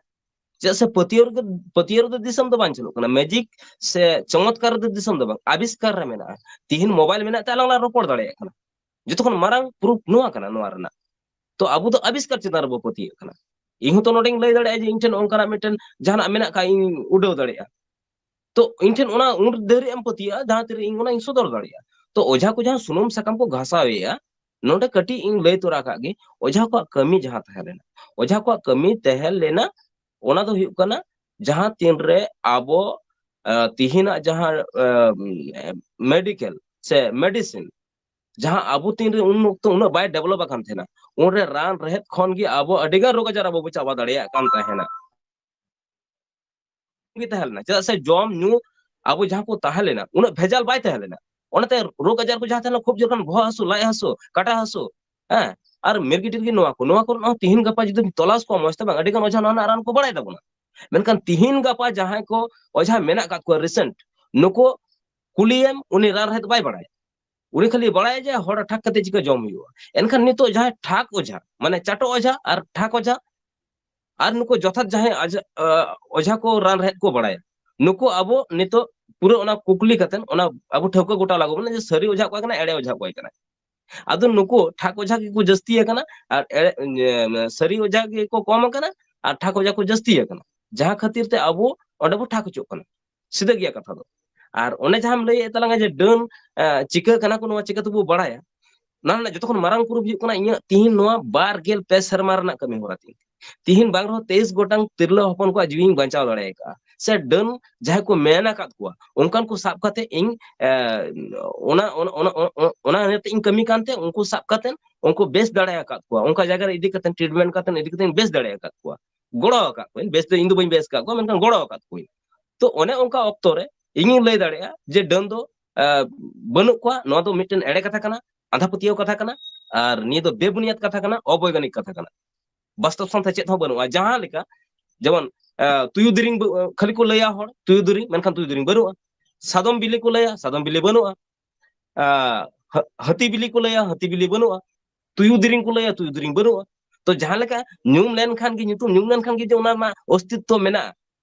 ᱪᱮᱫᱟᱜ ᱥᱮ ᱯᱟᱹᱛᱭᱟᱹᱣ ᱨᱮᱫᱚ, ᱯᱟᱹᱛᱭᱟᱹᱣ ᱨᱮᱫᱚ ᱫᱤᱥᱚᱢ ᱫᱚ ᱵᱟᱝ ᱪᱟᱹᱞᱩᱜ ᱠᱟᱱᱟ᱾ ᱢᱮᱡᱤᱠ ᱥᱮ ᱪᱚᱢᱚᱛᱠᱟᱨ ᱨᱮᱫᱚ ᱫᱤᱥᱚᱢ ᱫᱚ ᱵᱟᱝ, ᱟᱵᱤᱥᱠᱟᱨ ᱨᱮ ᱢᱮᱱᱟᱜᱼᱟ᱾ ᱛᱤᱦᱤᱧ ᱢᱳᱵᱟᱭᱤᱞ ᱢᱮᱱᱟᱜ ᱛᱮ ᱟᱞᱟᱝ ᱞᱟᱝ ᱨᱚᱯᱚᱲ ᱫᱟᱲᱮᱭᱟᱜ ᱠᱟᱱᱟ᱾ ᱡᱚᱛᱚ ᱠᱷᱚᱱ ᱢᱟᱨᱟᱝ ᱯᱨᱩᱯ ᱱᱚᱣᱟ ᱠᱟᱱᱟ, ᱱᱚᱣᱟ ᱨᱮᱱᱟᱜ᱾ ᱛᱚ ᱟᱵᱚ ᱫᱚ ᱟᱵᱤᱥᱠᱟᱨ ᱪᱮᱛᱟᱱ ᱨᱮᱵᱚ ᱯᱟᱹᱛᱭᱟᱹᱜ ᱠᱟᱱᱟ᱾ ᱤᱧ ᱦᱚᱸᱛᱚ ᱱᱚᱰᱮᱧ ᱞᱟᱹᱭ ᱫᱟᱲᱮᱭᱟᱜᱼᱟ ᱡᱮ ᱤᱧ ᱴᱷᱮᱱ ᱚᱱᱠᱟᱱᱟᱜ ᱢᱤᱫᱴᱮᱱ ᱡᱟᱦᱟᱱᱟᱜ ᱢᱮᱱᱟᱜ ᱠᱷᱟᱡ ᱤᱧ ᱩᱰᱟᱹᱣ ᱫᱟᱲᱮᱭᱟᱜᱼᱟ᱾ ᱛᱚ ᱤᱧ ᱴᱷᱮᱱ ᱚᱱᱟ ᱩᱱ ᱫᱷᱟᱹᱨᱤᱡ ᱮᱢ ᱯᱟᱹᱛᱭᱟᱹᱜᱼᱟ ᱡᱟᱦᱟᱸ ᱛᱤᱨᱮ ᱤᱧ ᱚᱱᱟᱧ ᱥᱚᱫᱚᱨ ᱫᱟᱲᱮᱭᱟᱜᱼᱟ᱾ ᱛᱚ ᱚᱡᱷᱟ ᱠᱚ ᱡᱟᱦᱟᱸ ᱥᱩᱱᱩᱢ ᱥᱟᱠᱟᱢ ᱠᱚ ᱜᱷᱟᱥᱟᱣᱮᱜᱼᱟ, ᱱᱚᱰᱮ ᱠᱟᱹᱴᱤᱡ ᱤᱧ ᱞᱟᱹᱭ ᱛᱚᱨᱟ ᱠᱟᱜ ᱜᱮ, ᱚᱡᱷᱟ ᱠᱚᱣᱟᱜ ᱠᱟᱹᱢᱤ ᱡᱟᱦᱟᱸ ᱛᱟᱦᱮᱸ ᱞᱮᱱᱟ, ᱚᱡᱷᱟ ᱠᱚᱣᱟᱜ ᱠᱟᱹᱢᱤ ᱛᱟᱦᱮᱸ ᱞᱮᱱᱟ, ᱚᱱᱟ ᱫᱚ ᱦᱩᱭᱩᱜ ᱠᱟᱱᱟ ᱡᱟᱦᱟᱸ ᱛᱤᱱ ᱨᱮ ᱟᱵᱚ, ᱟᱸ, ᱛᱤᱦᱤᱧᱟᱜ ᱡᱟᱦᱟᱸ, ᱟᱸ, ᱢᱮᱰᱤᱠᱮᱞ ᱥᱮ ᱢᱮᱰᱤᱥᱤᱱ, ᱡᱟᱦᱟᱸ ᱟᱵᱚ ᱛᱤᱱ ᱨᱮ ᱩᱱ ᱚᱠᱛᱚ ᱩᱱᱟᱹᱜ ᱵᱟᱭ ᱰᱮᱵᱷᱞᱚᱯ ᱟᱠᱟᱱ ᱛᱟᱦᱮᱱᱟ, ᱩᱱᱨᱮ ᱨᱟᱱ ᱨᱮᱦᱮᱫ ᱠᱷᱚᱱ ᱜᱮ ᱟᱵᱚ ᱟᱹᱰᱤ ᱜᱟᱱ ᱨᱳᱜᱽ ᱟᱡᱟᱨ ᱟᱵᱚ ᱵᱚ ᱪᱟᱵᱟ ᱫᱟᱲᱮᱭᱟᱜ ᱠᱟᱱ ᱛᱟᱦᱮᱱᱟ᱾ ᱜᱮ ᱛᱟᱦᱮᱸ ᱞᱮᱱᱟ᱾ ᱪᱮᱫᱟᱜ ᱥᱮ ᱡᱚᱢ ᱧᱩ ᱟᱵᱚ ᱡᱟᱦᱟᱸ ᱠᱚ ᱛᱟᱦᱮᱸ ᱞᱮᱱᱟ, ᱩᱱᱟᱹᱜ ᱵᱷᱮᱡᱟᱞ ᱵᱟᱭ ᱛᱟᱦᱮᱸ ᱞᱮᱱᱟ᱾ ᱚᱱᱟᱛᱮ ᱨᱳᱜᱽ ᱟᱡᱟᱨ ᱠᱚ ᱡᱟᱦᱟᱸ ᱛᱟᱦᱮᱸ ᱞᱮᱱᱟ, ᱠᱷᱩᱵ ᱡᱳᱨ ᱠᱷᱟᱱ ᱵᱚᱦᱚᱜ ᱦᱟᱹᱥᱩ, ᱞᱟᱡ ᱦᱟᱹᱥᱩ, ᱠᱟᱴᱟ ᱦᱟᱹᱥᱩ, ᱦᱮᱸ, ᱟᱨ ᱢᱤᱨᱜᱤ ᱴᱤᱨᱜᱤ ᱱᱚᱣᱟ ᱠᱚ, ᱱᱚᱣᱟ ᱠᱚᱨᱮᱱᱟᱜ ᱦᱚᱸ ᱛᱤᱦᱤᱧ ᱜᱟᱯᱟ ᱡᱩᱫᱤᱢ ᱛᱚᱞᱟᱥ ᱠᱚᱣᱟ ᱢᱚᱸᱡᱽ ᱛᱮ ᱵᱟᱝ, ᱟᱹᱰᱤ ᱜᱟᱱ ᱚᱡᱷᱟ ᱱᱚᱣᱟ ᱨᱮᱱᱟᱜ ᱨᱟᱱ ᱠᱚ ᱵᱟᱲᱟᱭ ᱛᱟᱵᱚᱱᱟ᱾ ᱢᱮᱱᱠᱷᱟᱱ ᱛᱤᱦᱤᱧ ᱜᱟᱯᱟ ᱡᱟᱦᱟᱸᱭ ᱠᱚ ᱚᱡᱷᱟ ᱢᱮᱱᱟᱜ ᱟᱠᱟᱫ ᱠᱚᱣᱟ ᱨᱤᱥᱮᱱᱴ, ᱱᱩᱠᱩ ᱠᱩᱞᱤᱭᱮᱢ, ᱩᱱᱤ ᱨᱟᱱ ᱨᱮᱦᱮᱫ ᱵᱟᱭ ᱵᱟᱲᱟᱭᱟ᱾ ᱩᱱᱤ ᱠᱷᱟᱹᱞᱤ ᱵᱟᱲᱟᱭᱟ ᱡᱮ ᱦᱚᱲ ᱴᱷᱟᱠ ᱠᱟᱛᱮ ᱪᱤᱠᱟᱹ ᱡᱚᱢ ᱦᱩᱭᱩᱜᱼᱟ᱾ ᱮᱱᱠᱷᱟᱱ ᱱᱤᱛᱚᱜ ᱡᱟᱦᱟᱸᱭ ᱴᱷᱟᱠ ᱚᱡᱷᱟ, ᱢᱟᱱᱮ ᱪᱟᱴᱚ ᱚᱡᱷᱟ ᱟᱨ ᱴᱷᱟᱠ ᱚᱡᱷᱟ, ᱟᱨ ᱱᱩᱠᱩ ᱡᱚᱛᱷᱟᱛ ᱡᱟᱦᱟᱸᱭ ᱟᱡ-, ᱟ, ᱚᱡᱷᱟ ᱠᱚ ᱨᱟᱱ ᱨᱮᱦᱮᱫ ᱠᱚ ᱵᱟᱲᱟᱭᱟ, ᱱᱩᱠᱩ ᱟᱵᱚ ᱱᱤᱛᱚᱜ ᱯᱩᱨᱟᱹ ᱚᱱᱟ ᱠᱩᱠᱞᱤ ᱠᱟᱛᱮ ᱚᱱᱟ ᱟᱵᱚ ᱴᱷᱟᱹᱣᱠᱟᱹ ᱜᱚᱴᱟ ᱞᱟᱜᱟᱣ ᱵᱚᱱᱟ ᱡᱮ ᱥᱟᱹᱨᱤ ᱚᱡᱷᱟ ᱚᱠᱚᱭ ᱠᱟᱱᱟ, ᱮᱲᱮ ᱚᱡᱷᱟ ᱚᱠᱚᱭ ᱠᱟᱱᱟ᱾ ᱟᱫᱚ ᱱᱩᱠᱩ ᱴᱷᱟᱠ ᱚᱡᱷᱟ ᱜᱮᱠᱚ ᱡᱟᱹᱥᱛᱤ ᱟᱠᱟᱱᱟ, ᱟᱨ ᱮᱲᱮ, ᱮ, ᱥᱟᱹᱨᱤ ᱚᱡᱷᱟ ᱜᱮᱠᱚ ᱠᱚᱢ ᱟᱠᱟᱱᱟ, ᱟᱨ ᱴᱷᱟᱠ ᱚᱡᱷᱟ ᱠᱚ ᱡᱟᱹᱥᱛᱤ ᱟᱠᱟᱱᱟ, ᱡᱟᱦᱟᱸ ᱠᱷᱟᱹᱛᱤᱨ ᱛᱮ ᱟᱵᱚ ᱚᱸᱰᱮ ᱵᱚ ᱴᱷᱟᱠ ᱦᱚᱪᱚᱜ ᱠᱟᱱᱟ᱾ ᱥᱤᱫᱷᱟᱹ ᱜᱮᱭᱟ ᱠᱟᱛᱷᱟ ᱫᱚ᱾ ᱟᱨ ᱚᱱᱮ ᱡᱟᱦᱟᱸᱢ ᱞᱟᱹᱭᱮᱫ ᱛᱟᱞᱟᱝᱟ ᱡᱮ ᱰᱟᱹᱱ ᱪᱤᱠᱟᱹ ᱠᱟᱱᱟ ᱠᱚ, ᱱᱚᱣᱟ ᱪᱤᱠᱟᱹ ᱛᱮᱵᱚ ᱵᱟᱲᱟᱭᱟ? ᱱᱚᱣᱟ ᱨᱮᱱᱟᱜ ᱡᱚᱛᱚ ᱠᱷᱚᱱ ᱢᱟᱨᱟᱝ ᱯᱨᱩᱯᱷ ᱦᱩᱭᱩᱜ ᱠᱟᱱᱟ ᱤᱧᱟᱹᱜ ᱛᱤᱦᱤᱧ ᱱᱚᱣᱟ ᱵᱟᱨ ᱜᱮᱞ ᱯᱮ ᱥᱮᱨᱢᱟ ᱨᱮᱱᱟᱜ ᱠᱟᱹᱢᱤ ᱦᱚᱨᱟ ᱛᱤᱧ᱾ ᱛᱤᱦᱤᱧ ᱵᱟᱝ ᱨᱮᱦᱚᱸ ᱛᱮᱭᱤᱥ ᱜᱚᱴᱟᱝ ᱛᱤᱨᱞᱟᱹ ᱦᱚᱯᱚᱱ ᱠᱚᱣᱟᱜ ᱡᱤᱣᱤᱧ ᱵᱟᱧᱪᱟᱣ ᱫᱟᱲᱮ ᱟᱠᱟᱫᱼᱟ᱾ ᱥᱮ ᱰᱟᱹᱱ ᱡᱟᱦᱟᱸᱭ ᱠᱚ ᱢᱮᱱ ᱟᱠᱟᱫ ᱠᱚᱣᱟ, ᱚᱱᱠᱟᱱ ᱠᱚ ᱥᱟᱵ ᱠᱟᱛᱮ ᱤᱧ, ᱮ, ᱚᱱᱟ, ᱚᱱᱟ, ᱚᱱᱟ, ᱚᱱᱟ, ᱚᱱᱟ ᱤᱭᱟᱹᱛᱮ ᱤᱧ ᱠᱟᱹᱢᱤ ᱠᱟᱱᱛᱮ, ᱩᱱᱠᱩ ᱥᱟᱵ ᱠᱟᱛᱮ ᱩᱱᱠᱩ ᱵᱮᱥ ᱫᱟᱲᱮ ᱟᱠᱟᱫ ᱠᱚᱣᱟ, ᱚᱱᱠᱟ ᱡᱟᱭᱜᱟ ᱨᱮ ᱤᱫᱤ ᱠᱟᱛᱮ, ᱴᱨᱤᱴᱢᱮᱱᱴ ᱠᱟᱛᱮ ᱤᱫᱤ ᱠᱟᱛᱮ ᱵᱮᱥ ᱫᱟᱲᱮ ᱟᱠᱟᱫ ᱠᱚᱣᱟ, ᱜᱚᱲᱚ ᱟᱠᱟᱫ ᱠᱚᱣᱟᱧ᱾ ᱵᱮᱥ ᱫᱚ ᱤᱧ ᱫᱚ ᱵᱟᱹᱧ ᱵᱮᱥ ᱟᱠᱟᱫ ᱠᱚᱣᱟ, ᱢᱮᱱᱠᱷᱟᱱ ᱜᱚᱲᱚ ᱟᱠᱟᱫ ᱠᱚᱣᱟᱧ᱾ ᱛᱚ ᱚᱱᱮ ᱚᱱᱠᱟ ᱚᱠᱛᱚ ᱨᱮ ᱤᱧᱤᱧ ᱞᱟᱹᱭ ᱫᱟᱲᱮᱭᱟᱜᱼᱟ ᱡᱮ ᱰᱟᱹᱱ ᱫᱚ, ᱮ, ᱵᱟᱹᱱᱩᱜ ᱠᱚᱣᱟ, ᱱᱚᱣᱟ ᱫᱚ ᱢᱤᱫᱴᱮᱱ ᱮᱲᱮ ᱠᱟᱛᱷᱟ ᱠᱟᱱᱟ, ᱟᱸᱫᱷᱟ ᱯᱟᱹᱛᱭᱟᱹᱣ ᱠᱟᱛᱷᱟ ᱠᱟᱱᱟ, ᱟᱨ ᱱᱤᱭᱟᱹ ᱫᱚ ᱵᱮᱵᱩᱱᱤᱭᱟᱫ ᱠᱟᱛᱷᱟ ᱠᱟᱱᱟ, ᱚᱵᱳᱭᱜᱟᱱᱤᱠ ᱠᱟᱛᱷᱟ ᱠᱟᱱᱟ᱾ ᱵᱟᱥᱛᱚᱵ ᱥᱟᱶᱛᱮ ᱪᱮᱫ ᱦᱚᱸ ᱵᱟᱹᱱᱩᱜᱼᱟ᱾ ᱡᱟᱦᱟᱸ ᱞᱮᱠᱟ, ᱡᱮᱢᱚᱱ, ᱮ, ᱛᱩᱭᱩ ᱫᱮᱨᱮᱧ ᱵᱟᱹ-, ᱠᱷᱟᱹᱞᱤ ᱠᱚ ᱞᱟᱹᱭᱟ ᱦᱚᱲ ᱛᱩᱭᱩ ᱫᱮᱨᱮᱧ, ᱢᱮᱱᱠᱷᱟᱱ ᱛᱩᱭᱩ ᱫᱮᱨᱮᱧ ᱵᱟᱹᱱᱩᱜᱼᱟ᱾ ᱥᱟᱫᱚᱢ ᱵᱤᱞᱤ ᱠᱚ ᱞᱟᱹᱭᱟ, ᱥᱟᱫᱚᱢ ᱵᱤᱞᱤ ᱵᱟᱹᱱᱩᱜᱼᱟ᱾ ᱟ, ᱦᱟᱹ-, ᱦᱟᱹᱛᱤ ᱵᱤᱞᱤ ᱠᱚ ᱞᱟᱹᱭᱟ, ᱦᱟᱹᱛᱤ ᱵᱤᱞᱤ ᱵᱟᱹᱱᱩᱜᱼᱟ᱾ ᱛᱩᱭᱩ ᱫᱮᱨᱮᱧ ᱠᱚ ᱞᱟᱹᱭᱟ, ᱛᱩᱭᱩ ᱫᱮᱨᱮᱧ ᱵᱟᱹᱱᱩᱜᱼᱟ᱾ ᱛᱚ ᱡᱟᱦᱟᱸ ᱞᱮᱠᱟ ᱧᱩᱢ ᱞᱮᱱᱠᱷᱟᱱ ᱜᱮ, ᱧᱩᱛᱩᱢ ᱧᱩᱢ ᱞᱮᱱᱠᱷᱟᱱ ᱜᱮ ᱡᱮ ᱚᱱᱟ ᱨᱮᱱᱟᱜ ᱚᱥᱛᱤᱛᱛᱚ ᱢᱮᱱᱟᱜᱼᱟ,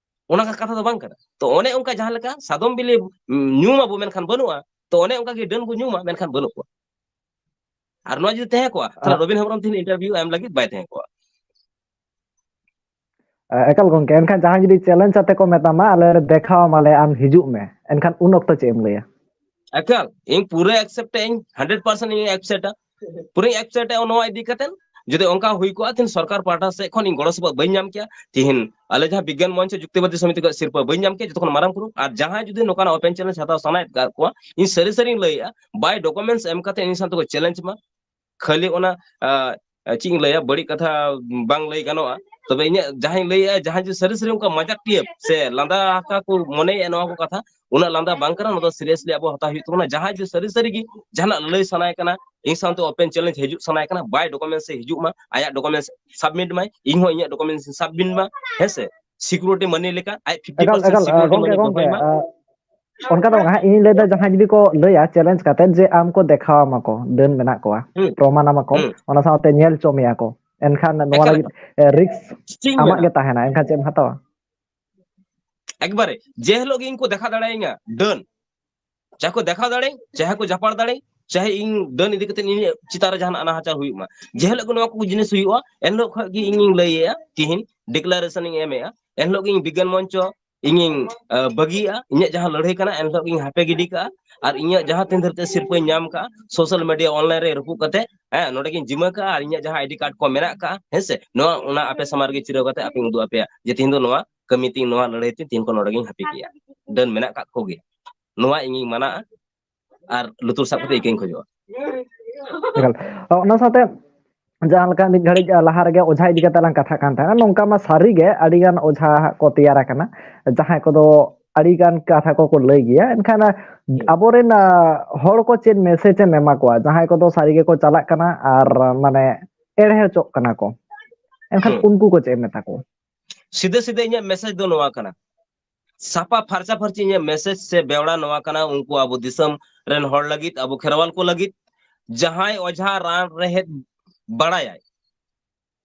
ᱚᱱᱟ ᱠᱟ-, ᱠᱟᱛᱷᱟ ᱫᱚ ᱵᱟᱝ ᱠᱟᱱᱟ᱾ ᱛᱚ ᱚᱱᱮ ᱚᱱᱠᱟ ᱡᱟᱦᱟᱸ ᱞᱮᱠᱟ ᱥᱟᱫᱚᱢ ᱵᱤᱞᱤ, ᱩᱢ, ᱧᱩᱢ ᱟᱵᱚ ᱢᱮᱱᱠᱷᱟᱱ ᱵᱟᱹᱱᱩᱜᱼᱟ, ᱛᱚ ᱚᱱᱮ ᱚᱱᱠᱟ ᱜᱮ ᱰᱟᱹᱱ ᱵᱚ ᱧᱩᱢᱟ ᱢᱮᱱᱠᱷᱟᱱ ᱵᱟᱹᱱᱩᱜ ᱠᱚᱣᱟ᱾ ᱟᱨ ᱱᱚᱣᱟ ᱡᱩᱫᱤ ᱛᱟᱦᱮᱸ ᱠᱚᱜᱼᱟ, ᱛᱟᱦᱞᱮ ᱟ- ᱨᱚᱵᱤᱱ ᱦᱮᱢᱵᱨᱚᱢ ᱛᱤᱦᱤᱧ ᱤᱱᱴᱟᱨᱵᱷᱤᱭᱩ ᱮᱢ ᱞᱟᱹᱜᱤᱫ ᱵᱟᱭ ᱛᱟᱦᱮᱸ ᱠᱚᱜᱼᱟ᱾ ᱮ-, ᱮᱠᱟᱞ ᱜᱚᱝᱠᱮ, ᱮᱱᱠᱷᱟᱱ ᱡᱟᱦᱟᱸᱭ ᱡᱩᱫᱤ ᱪᱮᱞᱮᱧᱡᱽ ᱟᱛᱮ ᱠᱚ ᱢᱮᱛᱟᱢᱟ, "ᱟᱞᱮ ᱞᱮ ᱫᱮᱠᱷᱟᱣ ᱟᱢᱟᱞᱮ, ᱟᱢ ᱦᱤᱡᱩᱜ ᱢᱮ", ᱮᱱᱠᱷᱟᱱ ᱩᱱ ᱚᱠᱛᱚ ᱪᱮᱫ ᱮᱢ ᱞᱟᱹᱭᱟ? ᱮᱠᱟᱞ, ᱤᱧ ᱯᱩᱨᱟᱹ ᱮᱠᱥᱮᱯᱴ ᱤᱧ, ᱦᱟᱱᱰᱨᱮᱰ ᱯᱟᱨᱥᱮᱱᱴ ᱤᱧ ᱮᱠᱥᱮᱯᱴᱟ᱾ ᱯᱩᱨᱟᱹᱧ ᱮᱠᱥᱮᱯᱴᱟ ᱱᱚᱣᱟ ᱤᱫᱤ ᱠᱟᱛᱮ᱾ ᱡᱩᱫᱤ ᱚᱱᱠᱟ ᱦᱩᱭ ᱠᱚᱜᱼᱟ, ᱛᱤᱦᱤᱧ ᱥᱚᱨᱠᱟᱨ ᱯᱟᱦᱴᱟ ᱥᱮᱫ ᱠᱷᱚᱱ ᱤᱧ ᱜᱚᱲᱚ ᱥᱚᱯᱚᱦᱚᱫ ᱵᱟᱹᱧ ᱧᱟᱢ ᱠᱮᱭᱟ, ᱛᱤᱦᱤᱧ ᱟᱞᱮ ᱡᱟᱦᱟᱸ ᱵᱤᱜᱽᱜᱟᱱ ᱢᱚᱧᱪᱚ ᱡᱩᱠᱛᱤᱵᱟᱫᱤ ᱥᱚᱢᱤᱛᱤ ᱠᱷᱚᱱ ᱥᱤᱨᱯᱟᱹ ᱵᱟᱹᱧ ᱧᱟᱢ ᱠᱮᱭᱟ, ᱡᱚᱛᱚ ᱠᱷᱚᱱ ᱢᱟᱨᱟᱝ ᱯᱨᱩᱯᱷ᱾ ᱟᱨ ᱡᱟᱦᱟᱸᱭ ᱡᱩᱫᱤ ᱱᱚᱝᱠᱟᱱᱟᱜ ᱳᱯᱮᱱ ᱪᱮᱞᱮᱧᱡᱽ ᱦᱟᱛᱟᱣ ᱥᱟᱱᱟᱭᱮᱫ ᱠᱟᱫ ᱠᱚᱣᱟ, ᱤᱧ ᱥᱟᱹᱨᱤ ᱥᱟᱹᱨᱤᱧ ᱞᱟᱹᱭᱮᱜᱼᱟ, by documents ᱮᱢ ᱠᱟᱛᱮ ᱤᱧ ᱥᱟᱶ ᱛᱮᱠᱚ ᱪᱮᱞᱮᱧᱡᱽ ᱢᱟ᱾ ᱠᱷᱟᱹᱞᱤ ᱚᱱᱟ, ᱟ, ᱪᱮᱫ ᱤᱧ ᱞᱟᱹᱭᱟ, ᱵᱟᱹᱲᱤᱡ ᱠᱟᱛᱷᱟ ᱵᱟᱝ ᱞᱟᱹᱭ ᱜᱟᱱᱚᱜᱼᱟ᱾ ᱛᱚᱵᱮ ᱤᱧᱟᱹᱜ ᱡᱟᱦᱟᱸᱧ ᱞᱟᱹᱭᱮᱜᱼᱟ, ᱡᱟᱦᱟᱸᱭ ᱡᱩᱫᱤ ᱥᱟᱹᱨᱤ ᱥᱟᱹᱨᱤ ᱚᱱᱠᱟ ᱢᱟᱡᱟᱠ ᱴᱤᱭᱟᱹᱯ ᱥᱮ ᱞᱟᱸᱫᱟ ᱟᱠᱟ ᱠᱚ ᱢᱚᱱᱮᱭᱮᱜᱼᱟ ᱱᱚᱣᱟ ᱠᱚ ᱠᱟᱛᱷᱟ, ᱩᱱᱟᱹᱜ ᱞᱟᱸᱫᱟ ᱵᱟᱝ ᱠᱟᱱᱟ, ᱱᱚᱣᱟ ᱫᱚ ᱥᱤᱨᱤᱭᱟᱥᱞᱤ ᱟᱵᱚ ᱦᱟᱛᱟᱣ ᱦᱩᱭᱩᱜ ᱛᱟᱵᱚᱱᱟ᱾ ᱡᱟᱦᱟᱸᱭ ᱡᱩᱫᱤ ᱥᱟᱹᱨᱤ ᱥᱟᱹᱨᱤ ᱜᱮ ᱡᱟᱦᱟᱱᱟᱜ ᱞᱟᱹᱭ ᱥᱟᱱᱟᱭᱮ ᱠᱟᱱᱟ, ᱤᱧ ᱥᱟᱶᱛᱮ ᱳᱯᱮᱱ ᱪᱮᱞᱮᱧᱡᱽ ᱦᱤᱡᱩᱜ ᱥᱟᱱᱟᱭᱮ ᱠᱟᱱᱟ, by documents ᱮ ᱦᱤᱡᱩᱜ ᱢᱟ, ᱟᱭᱟᱜ ᱰᱚᱠᱩᱢᱮᱱᱴᱥ ᱥᱟᱵᱢᱤᱴ ᱢᱟᱭ, ᱤᱧ ᱦᱚᱸ ᱤᱧᱟᱹᱜ ᱰᱚᱠᱩᱢᱮᱱᱴᱥ ᱤᱧ ᱥᱟᱵᱢᱤᱴ ᱢᱟ, ᱦᱮᱸ ᱥᱮ? ᱥᱤᱠᱩᱨᱤᱴᱤ ᱢᱟᱹᱱᱤ ᱞᱮᱠᱟ ᱟᱡ ᱯᱷᱤᱯᱴᱤ ᱮᱠᱟᱞ, ᱯᱟᱨᱥᱮᱱᱴ ᱮᱠᱟᱞ, ᱟ, ᱥᱤᱠᱩᱨᱤᱴᱤ ᱜᱚᱝᱠᱮ, ᱢᱟᱹᱱᱤ ᱜᱚᱝᱠᱮ, ᱫᱚᱦᱚᱭ ᱢᱟ᱾ ᱟ, ᱚᱱᱠᱟ ᱫᱚ ᱵᱟᱝ ᱦᱟᱸᱜ, ᱤᱧ ᱞᱟᱹᱭᱫᱟ ᱡᱟᱦᱟᱸᱭ ᱡᱩᱫᱤ ᱠᱚ ᱞᱟᱹᱭᱟ ᱪᱮᱞᱮᱧᱡᱽ ᱠᱟᱛᱮ ᱡᱮ ᱟᱢ ᱠᱚ ᱫᱮᱠᱷᱟᱣ ᱟᱢᱟ ᱠᱚ, ᱰᱟᱹᱱ ᱢᱮᱱᱟᱜ ᱠᱚᱣᱟ, ᱦᱩᱸ, ᱯᱨᱚᱢᱟᱱ ᱟᱢᱟ ᱠᱚ, ᱦᱩᱸ᱾ ᱚᱱᱟ ᱥᱟᱶᱛᱮ ᱧᱮᱞ ᱦᱚᱪᱚ ᱢᱮᱭᱟ ᱠᱚ, ᱮᱱᱠᱷᱟᱱ ᱱᱚᱣᱟ ᱮᱠᱟᱞ, ᱞᱟᱹᱜᱤᱫ, ᱮᱠᱟᱞ᱾ ᱮ, ᱨᱤᱠᱥ ᱪᱮᱫ ᱤᱧ ᱟᱢᱟᱜ ᱢᱮᱱᱟ? ᱜᱮ ᱛᱟᱦᱮᱱᱟ, ᱮᱱᱠᱷᱟᱱ ᱪᱮᱫ ᱮᱢ ᱦᱟᱛᱟᱣᱟ? ᱮᱠᱵᱟᱨᱮ, ᱡᱮ ᱦᱤᱞᱳᱜ ᱜᱮ ᱤᱧ ᱠᱚ ᱫᱮᱠᱷᱟᱣ ᱫᱟᱲᱮᱭᱟᱹᱧᱟ ᱰᱟᱹᱱ, ᱪᱟᱦᱮ ᱠᱚ ᱫᱮᱠᱷᱟᱣ ᱫᱟᱲᱮᱭᱟᱹᱧ, ᱪᱟᱦᱮ ᱠᱚ ᱡᱟᱯᱟᱲ ᱫᱟᱲᱮᱭᱟᱹᱧ, ᱪᱟᱦᱮ ᱤᱧ ᱰᱟᱹᱱ ᱤᱫᱤ ᱠᱟᱛᱮ ᱤᱧᱟᱹᱜ ᱪᱮᱛᱟᱱ ᱨᱮ ᱡᱟᱦᱟᱱᱟᱜ ᱱᱟᱦᱟᱪᱟᱨ ᱦᱩᱭᱩᱜ ᱢᱟ, ᱡᱮ ᱦᱤᱞᱳᱜ ᱜᱮ ᱱᱚᱣᱟ ᱠᱚ ᱡᱤᱱᱤᱥ ᱦᱩᱭᱩᱜᱼᱟ, ᱮᱱ ᱦᱤᱞᱳᱜ ᱠᱷᱚᱱ ᱜᱮ ᱤᱧᱤᱧ ᱞᱟᱹᱭᱮᱜᱼᱟ, ᱛᱤᱦᱤᱧ ᱰᱤᱠᱞᱟᱨᱮᱥᱚᱱ ᱤᱧ ᱮᱢᱮᱜᱼᱟ, ᱮᱱ ᱦᱤᱞᱳᱜ ᱜᱮ ᱤᱧ ᱵᱤᱜᱽᱜᱟᱱ ᱢᱚᱧᱪᱚ ᱤᱧᱤᱧ ᱵᱟᱹᱜᱤᱭᱟᱜᱼᱟ, ᱤᱧᱟᱹᱜ ᱡᱟᱦᱟᱸ ᱞᱟᱹᱲᱦᱟᱹᱭ ᱠᱟᱱᱟ ᱮᱱᱦᱤᱞᱳᱜ ᱜᱤᱧ ᱦᱟᱯᱮ ᱜᱤᱰᱤ ᱠᱟᱜᱼᱟ᱾ ᱟᱨ ᱤᱧᱟᱹᱜ ᱡᱟᱦᱟᱸ ᱛᱤᱱ ᱫᱷᱟᱹᱨᱤᱡ ᱛᱮ ᱥᱤᱨᱯᱟᱹᱧ ᱧᱟᱢ ᱠᱟᱜᱼᱟ, ᱥᱳᱥᱟᱞ ᱢᱤᱰᱤᱭᱟ ᱚᱱᱞᱟᱭᱤᱱ ᱨᱮ ᱨᱟᱹᱯᱩᱫ ᱠᱟᱛᱮ, ᱦᱮᱸ, ᱱᱚᱰᱮ ᱜᱤᱧ ᱡᱤᱢᱟᱹ ᱠᱟᱜᱼᱟ᱾ ᱟᱨ ᱤᱧᱟᱹᱜ ᱡᱟᱦᱟᱸ ᱟᱭᱰᱤ ᱠᱟᱨᱰ ᱠᱚ ᱢᱮᱱᱟᱜ ᱠᱟᱜᱼᱟ, ᱦᱮᱸ ᱥᱮ, ᱱᱚᱣᱟ ᱚᱱᱟ ᱟᱯᱮ ᱥᱟᱢᱟᱝ ᱨᱮᱜᱮ ᱪᱤᱨᱟᱹᱣ ᱠᱟᱛᱮ ᱟᱯᱮᱧ ᱩᱫᱩᱜ ᱟᱯᱮᱭᱟ ᱡᱮ ᱛᱤᱦᱤᱧ ᱫᱚ ᱱᱚᱣᱟ ᱠᱟᱹᱢᱤ ᱛᱤᱧ, ᱱᱚᱣᱟ ᱞᱟᱹᱲᱦᱟᱹᱭ ᱛᱤᱧ ᱛᱤᱦᱤᱧ ᱠᱷᱚᱱ ᱱᱚᱰᱮ ᱜᱤᱧ ᱦᱟᱹᱯᱤᱫ ᱮᱜᱼᱟ᱾ ᱰᱟᱹᱱ ᱢᱮᱱᱟᱜ ᱠᱟᱜ ᱠᱚᱜᱮ, ᱱᱚᱣᱟ ᱤᱧᱤᱧ ᱢᱟᱱᱟᱜᱼᱟ᱾ ᱟᱨ ᱞᱩᱛᱩᱨ ᱥᱟᱵ ᱠᱟᱛᱮ ᱤᱠᱟᱹᱧ ᱠᱷᱚᱡᱚᱜᱼᱟ᱾ ᱮᱠᱟᱞ᱾ ᱚᱱᱟ ᱥᱟᱶᱛᱮ ᱡᱟᱦᱟᱸ ᱞᱮᱠᱟ ᱢᱤᱫ ᱜᱷᱟᱹᱲᱤᱡ ᱞᱟᱦᱟ ᱨᱮᱜᱮ ᱚᱡᱷᱟ ᱤᱫᱤ ᱠᱟᱛᱮ ᱞᱟᱝ ᱠᱟᱛᱷᱟᱜ ᱠᱟᱱ ᱛᱟᱦᱮᱸᱱᱟ, ᱱᱚᱝᱠᱟ ᱢᱟ ᱥᱟᱹᱨᱤ ᱜᱮ ᱟᱹᱰᱤ ᱜᱟᱱ ᱚᱡᱷᱟ ᱦᱟᱸᱜ ᱠᱚ ᱛᱮᱭᱟᱨ ᱟᱠᱟᱱᱟ, ᱡᱟᱦᱟᱸᱭ ᱠᱚᱫᱚ ᱟᱹᱰᱤ ᱜᱟᱱ ᱠᱟᱛᱷᱟ ᱠᱚᱠᱚ ᱞᱟᱹᱭ ᱜᱮᱭᱟ᱾ ᱮᱱᱠᱷᱟᱱ ᱟᱵᱚᱨᱮᱱ ᱦᱚᱲ ᱠᱚ ᱪᱮᱫ ᱢᱮᱥᱮᱡᱽ ᱮᱢ ᱮᱢᱟ ᱠᱚᱣᱟ, ᱡᱟᱦᱟᱸᱭ ᱠᱚᱫᱚ ᱥᱟᱹᱨᱤ ᱜᱮᱠᱚ ᱪᱟᱞᱟᱜ ᱠᱟᱱᱟ ᱟᱨ ᱢᱟᱱᱮ ᱮᱲᱮ ᱦᱚᱪᱚᱜ ᱠᱟᱱᱟ ᱠᱚ, ᱮᱱᱠᱷᱟᱱ ᱩᱱᱠᱩ ᱠᱚ ᱪᱮᱫ ᱮᱢ ᱢᱮᱛᱟ ᱠᱚᱣᱟ? ᱥᱤᱫᱷᱟᱹ ᱥᱤᱫᱷᱟᱹ ᱤᱧᱟᱹᱜ ᱢᱮᱥᱮᱡᱽ ᱫᱚ ᱱᱚᱣᱟ ᱠᱟᱱᱟ, ᱥᱟᱯᱷᱟ ᱯᱷᱟᱨᱪᱟ ᱯᱷᱟᱨᱪᱤ ᱤᱧᱟᱹᱜ ᱢᱮᱥᱮᱡᱽ ᱥᱮ ᱵᱮᱣᱲᱟ ᱱᱚᱣᱟ ᱠᱟᱱᱟ, ᱩᱱᱠᱩ ᱟᱵᱚ ᱫᱤᱥᱚᱢ ᱨᱮᱱ ᱦᱚᱲ ᱞᱟᱹᱜᱤᱫ, ᱟᱵᱚ ᱠᱷᱮᱨᱣᱟᱞ ᱠᱚ ᱞᱟᱹᱜᱤᱫ, ᱡᱟᱦᱟᱸᱭ ᱚᱡᱷᱟ ᱨᱟᱱ ᱨᱮᱦᱮᱫ ᱵᱟᱲᱟᱭᱟᱭ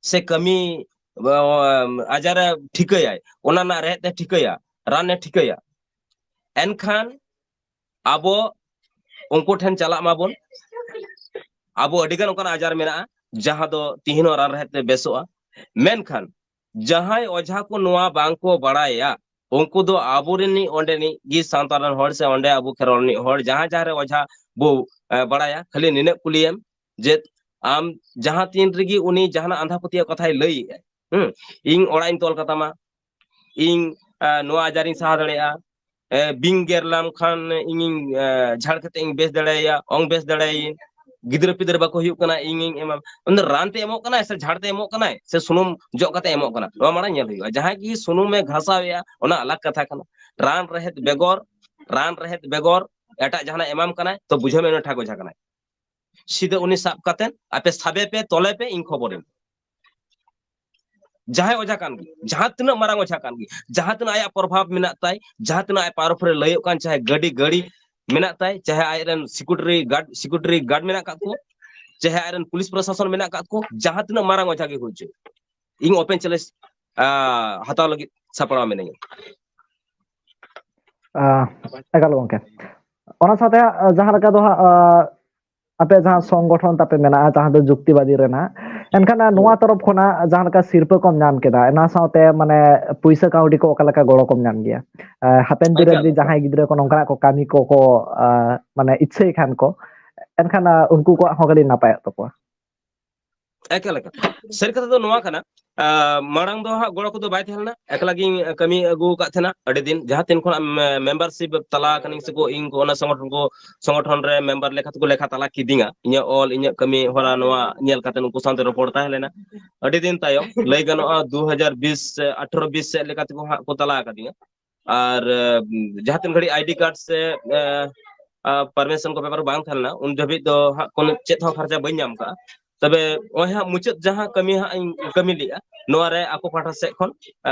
ᱥᱮ ᱠᱟᱹᱢᱤ ᱟᱡᱟᱨᱮ ᱴᱷᱤᱠᱟᱹᱭᱟᱭ, ᱚᱱᱟ ᱨᱮᱱᱟᱜ ᱨᱮᱦᱮᱫ ᱮ ᱴᱷᱤᱠᱟᱹᱭᱟ, ᱨᱟᱱ ᱮ ᱴᱷᱤᱠᱟᱹᱭᱟ, ᱮᱱᱠᱷᱟᱱ ᱟᱵᱚ ᱩᱱᱠᱩ ᱴᱷᱮᱱ ᱪᱟᱞᱟᱜ ᱢᱟᱵᱚᱱ᱾ ᱟᱵᱚ ᱟᱹᱰᱤᱜᱟᱱ ᱚᱱᱠᱟᱱᱟᱜ ᱟᱡᱟᱨ ᱢᱮᱱᱟᱜᱼᱟ ᱡᱟᱦᱟᱸ ᱫᱚ ᱛᱤᱦᱤᱧ ᱦᱚᱸ ᱨᱟᱱ ᱨᱮᱦᱮᱫ ᱛᱮ ᱵᱮᱥᱚᱜᱼᱟ᱾ ᱢᱮᱱᱠᱷᱟᱱ ᱡᱟᱦᱟᱸᱭ ᱚᱡᱷᱟ ᱠᱚ ᱱᱚᱣᱟ ᱵᱟᱝ ᱠᱚ ᱵᱟᱲᱟᱭᱟ, ᱩᱱᱠᱩ ᱫᱚ ᱟᱵᱚᱨᱮᱱᱤᱡ ᱚᱸᱰᱮᱱᱤᱡ ᱜᱮ ᱥᱟᱶᱛᱟ ᱨᱮᱱ ᱦᱚᱲ ᱥᱮ ᱚᱸᱰᱮ ᱟᱵᱚ ᱠᱷᱮᱨᱣᱟᱞ ᱨᱤᱱᱤᱡ ᱦᱚᱲ ᱡᱟᱦᱟᱸ ᱡᱟᱦᱟᱸ ᱨᱮ ᱚᱡᱷᱟ ᱵᱚ ᱵᱟᱲᱟᱭᱟ, ᱠᱷᱟᱹᱞᱤ ᱱᱤᱱᱟᱹᱜ ᱠᱩᱞᱤᱭᱮᱢ ᱡᱮ ᱟᱢ ᱡᱟᱦᱟᱸ ᱛᱤᱱ ᱨᱮᱜᱮ ᱩᱱᱤ ᱡᱟᱦᱟᱱᱟᱜ ᱟᱸᱫᱷᱟ ᱯᱟᱹᱛᱭᱟᱹᱣ ᱠᱟᱛᱷᱟᱭ ᱞᱟᱹᱭᱮᱫᱼᱟ, ᱦᱩᱸ, ᱤᱧ ᱚᱲᱟᱜ ᱤᱧ ᱛᱚᱞ ᱠᱟᱛᱟᱢᱟ, ᱤᱧ ᱱᱚᱣᱟ ᱟᱡᱟᱨᱤᱧ ᱥᱟᱦᱟ ᱫᱟᱲᱮᱭᱟᱜᱼᱟ, ᱵᱤᱧ ᱜᱮᱨ ᱞᱮᱢ ᱠᱷᱟᱱ ᱤᱧᱤᱧ ᱡᱷᱟᱲ ᱠᱟᱛᱮ ᱤᱧ ᱵᱮᱥ ᱫᱟᱲᱮᱭᱟᱭᱟ, ᱚᱝ ᱵᱮᱥ ᱫᱟᱲᱮᱭᱟᱭᱟᱹᱧ, ᱜᱤᱫᱽᱨᱟᱹ ᱯᱤᱫᱽᱨᱟᱹ ᱵᱟᱠᱚ ᱦᱩᱭᱩᱜ ᱠᱟᱱᱟ, ᱤᱧᱤᱧ ᱮᱢᱟ᱾ ᱩᱱᱤ ᱫᱚ ᱨᱟᱱ ᱛᱮ ᱮᱢᱚᱜ ᱠᱟᱱᱟᱭ ᱥᱮ ᱡᱷᱟᱲ ᱛᱮ ᱮᱢᱚᱜ ᱠᱟᱱᱟᱭ ᱥᱮ ᱥᱩᱱᱩᱢ ᱡᱚᱜ ᱠᱟᱛᱮ ᱮᱢᱚᱜ ᱠᱟᱱᱟ, ᱱᱚᱣᱟ ᱢᱟᱲᱟᱝ ᱧᱮᱞ ᱦᱩᱭᱩᱜᱼᱟ᱾ ᱡᱟᱦᱟᱸᱭ ᱜᱮ ᱥᱩᱱᱩᱢᱮ ᱜᱷᱟᱥᱟᱣᱮᱜᱼᱟ, ᱚᱱᱟ ᱟᱞᱟᱜᱽ ᱠᱟᱛᱷᱟ ᱠᱟᱱᱟ᱾ ᱨᱟᱱ ᱨᱮᱦᱮᱫ ᱵᱮᱜᱚᱨ, ᱨᱟᱱ ᱨᱮᱦᱮᱫ ᱵᱮᱜᱚᱨ ᱮᱴᱟᱜ ᱡᱟᱦᱟᱱᱟᱜ ᱮᱢᱟᱢ ᱠᱟᱱᱟᱭ ᱛᱚ ᱵᱩᱡᱷᱟᱹᱣ ᱢᱮ ᱩᱱᱤ ᱴᱷᱟᱠ ᱚᱡᱷᱟ ᱠᱟᱱᱟᱭ᱾ ᱥᱤᱫᱷᱟᱹ ᱩᱱᱤ ᱥᱟᱵ ᱠᱟᱛᱮ ᱟᱯᱮ ᱥᱟᱵᱮ ᱯᱮ, ᱛᱚᱞᱮ ᱯᱮ, ᱤᱧ ᱠᱷᱚᱵᱚᱨᱤᱧ ᱡᱟᱦᱟᱸᱭ ᱚᱡᱷᱟ ᱠᱟᱱ ᱜᱮ, ᱡᱟᱦᱟᱸ ᱛᱤᱱᱟᱹᱜ ᱢᱟᱨᱟᱝ ᱚᱡᱷᱟ ᱠᱟᱱ ᱜᱮ, ᱡᱟᱦᱟᱸ ᱛᱤᱱᱟᱹᱜ ᱟᱭᱟᱜ ᱯᱨᱚᱵᱷᱟᱵᱽ ᱢᱮᱱᱟᱜ ᱛᱟᱭ, ᱡᱟᱦᱟᱸ ᱛᱤᱱᱟᱹᱜ ᱟᱡ ᱯᱟᱣᱟᱨᱯᱷᱩᱞ ᱮ ᱞᱟᱹᱭᱚᱜ ᱠᱟᱱ, ᱪᱟᱦᱮ ᱜᱟᱹᱰᱤ ᱜᱟᱹᱲᱤ ᱢᱮᱱᱟᱜ ᱛᱟᱭ, ᱪᱟᱦᱮ ᱟᱡᱨᱮᱱ ᱥᱤᱠᱩᱨᱤᱴᱤ ᱜᱟᱨᱰ, ᱥᱤᱠᱩᱨᱤᱴᱤ ᱜᱟᱨᱰ ᱢᱮᱱᱟᱜ ᱠᱟᱜ ᱠᱚ, ᱪᱟᱦᱮ ᱟᱡᱨᱮᱱ ᱯᱩᱞᱤᱥ ᱯᱨᱚᱥᱟᱥᱚᱱ ᱢᱮᱱᱟᱜ ᱠᱟᱜ ᱠᱚ, ᱡᱟᱦᱟᱸ ᱛᱤᱱᱟᱹᱜ ᱢᱟᱨᱟᱝ ᱚᱡᱷᱟ ᱜᱮ ᱦᱩᱭ ᱦᱚᱪᱚᱭ, ᱤᱧ ᱳᱯᱮᱱ ᱪᱮᱞᱮᱧᱡᱽ ᱦᱟᱛᱟᱣ ᱞᱟᱹᱜᱤᱫ ᱥᱟᱯᱲᱟᱣ ᱢᱤᱱᱟᱹᱧᱟ᱾ ᱮᱠᱟᱞ ᱜᱚᱝᱠᱮ, ᱚᱱᱟ ᱥᱟᱶᱛᱮ ᱡᱟᱦᱟᱸ ᱞᱮᱠᱟ ᱫᱚ ᱦᱟᱸᱜ ᱟᱯᱮ ᱡᱟᱦᱟᱸ ᱥᱚᱝᱜᱚᱴᱷᱚᱱ ᱛᱟᱯᱮ ᱢᱮᱱᱟᱜᱼᱟ, ᱡᱟᱦᱟᱸ ᱫᱚ ᱡᱩᱠᱛᱤᱵᱟᱫᱤ ᱨᱮᱱᱟᱜ, ᱮᱱᱠᱷᱟᱱ ᱱᱚᱣᱟ ᱛᱚᱨᱚᱯ ᱠᱷᱚᱱᱟᱜ ᱡᱟᱦᱟᱸ ᱞᱮᱠᱟ ᱥᱤᱨᱯᱟᱹ ᱠᱚᱢ ᱧᱟᱢ ᱠᱮᱫᱟ, ᱚᱱᱟ ᱥᱟᱶᱛᱮ ᱢᱟᱱᱮ ᱯᱩᱭᱥᱟᱹ ᱠᱟᱹᱣᱰᱤ ᱠᱚ ᱚᱠᱟ ᱞᱮᱠᱟ ᱜᱚᱲᱚ ᱠᱚᱢ ᱧᱟᱢ ᱜᱮᱭᱟ? ᱦᱟᱯᱮᱱ ᱫᱤᱱ ᱨᱮ ᱡᱩᱫᱤ ᱡᱟᱦᱟᱸᱭ ᱜᱤᱫᱽᱨᱟᱹ ᱠᱚ ᱱᱚᱝᱠᱟᱱᱟᱜ ᱠᱚ ᱠᱟᱹᱢᱤ ᱠᱚᱠᱚ ᱢᱟᱱᱮ ᱤᱪᱪᱷᱟᱹᱭ ᱠᱷᱟᱱ ᱠᱚ, ᱮᱱᱠᱷᱟᱱ ᱩᱱᱠᱩ ᱠᱚᱣᱟᱜ ᱦᱚᱸ ᱠᱟᱹᱴᱤᱡ ᱱᱟᱯᱟᱭᱚᱜ ᱛᱟᱠᱚᱣᱟ᱾ ᱮᱠᱟᱞ ᱮᱠᱟᱞ᱾ ᱥᱟᱹᱨᱤ ᱠᱟᱛᱷᱟ ᱫᱚ ᱱᱚᱣᱟ ᱠᱟᱱᱟ, ᱢᱟᱲᱟᱝ ᱫᱚ ᱦᱟᱸᱜ ᱜᱚᱲᱚ ᱠᱚᱫᱚ ᱵᱟᱭ ᱛᱟᱦᱮᱸ ᱞᱮᱱᱟ, ᱮᱠᱞᱟ ᱜᱤᱧ ᱠᱟᱹᱢᱤ ᱟᱹᱜᱩ ᱟᱠᱟᱫ ᱛᱟᱦᱮᱱᱟ ᱟᱹᱰᱤ ᱫᱤᱱ᱾ ᱡᱟᱦᱟᱸ ᱛᱤᱱ ᱠᱷᱚᱱᱟᱜ ᱢᱮᱢᱵᱟᱨᱥᱤᱯ ᱛᱟᱞᱟ ᱠᱟᱹᱱᱟᱹᱧ ᱥᱮ ᱠᱚ ᱤᱧ ᱠᱚ ᱚᱱᱟ ᱥᱚᱝᱜᱚᱴᱷᱚᱱ ᱠᱚ ᱥᱚᱝᱜᱚᱴᱷᱚᱱ ᱨᱮ ᱢᱮᱢᱵᱟᱨ ᱞᱮᱠᱟ ᱛᱮᱠᱚ ᱞᱮᱠᱷᱟ ᱛᱟᱞᱟ ᱠᱤᱫᱤᱧᱟ, ᱤᱧᱟᱹᱜ ᱚᱞ, ᱤᱧᱟᱹᱜ ᱠᱟᱹᱢᱤ ᱦᱚᱨᱟ ᱱᱚᱣᱟ ᱧᱮᱞ ᱠᱟᱛᱮ ᱩᱱᱠᱩ ᱥᱟᱶᱛᱮ ᱨᱚᱯᱚᱲ ᱛᱟᱦᱮᱸ ᱞᱮᱱᱟ ᱟᱹᱰᱤ ᱫᱤᱱ ᱛᱟᱭᱚᱢ, ᱞᱟᱹᱭ ᱜᱟᱱᱚᱜᱼᱟ ᱫᱩ ᱦᱟᱡᱟᱨ ᱵᱤᱥ ᱥᱮ ᱟᱴᱷᱨᱚ ᱵᱤᱥ ᱥᱮᱫ ᱞᱮᱠᱟ ᱛᱮᱠᱚ ᱦᱟᱸᱜ ᱠᱚ ᱛᱟᱞᱟ ᱟᱠᱟᱫᱤᱧᱟ᱾ ᱟᱨ ᱡᱟᱦᱟᱸ ᱛᱤᱱ ᱜᱷᱟᱹᱲᱤᱡ ᱟᱭᱰᱤ ᱠᱟᱨᱰ ᱥᱮ ᱯᱟᱨᱢᱤᱥᱚᱱ ᱠᱚ ᱵᱮᱯᱟᱨ ᱵᱟᱝ ᱛᱟᱦᱮᱸ ᱞᱮᱱᱟ, ᱩᱱ ᱫᱷᱟᱹᱵᱤᱡ ᱫᱚ ᱦᱟᱸᱜ ᱠᱳᱱᱳ ᱪᱮᱫ ᱦᱚᱸ ᱠᱷᱚᱨᱪᱟ ᱵᱟᱹᱧ ᱧᱟᱢ ᱠᱟᱜᱼᱟ᱾ ᱛᱚᱵᱮ ᱱᱚᱜᱼᱚᱭ ᱦᱟᱸᱜ ᱢᱩᱪᱟᱹᱫ ᱡᱟᱦᱟᱸ ᱠᱟᱹᱢᱤ ᱦᱟᱸᱜ ᱤᱧ ᱠᱟᱹᱢᱤ ᱞᱮᱜᱼᱟ, ᱱᱚᱣᱟ ᱨᱮ ᱟᱠᱚ ᱯᱟᱦᱴᱟ ᱥᱮᱫ ᱠᱷᱚᱱ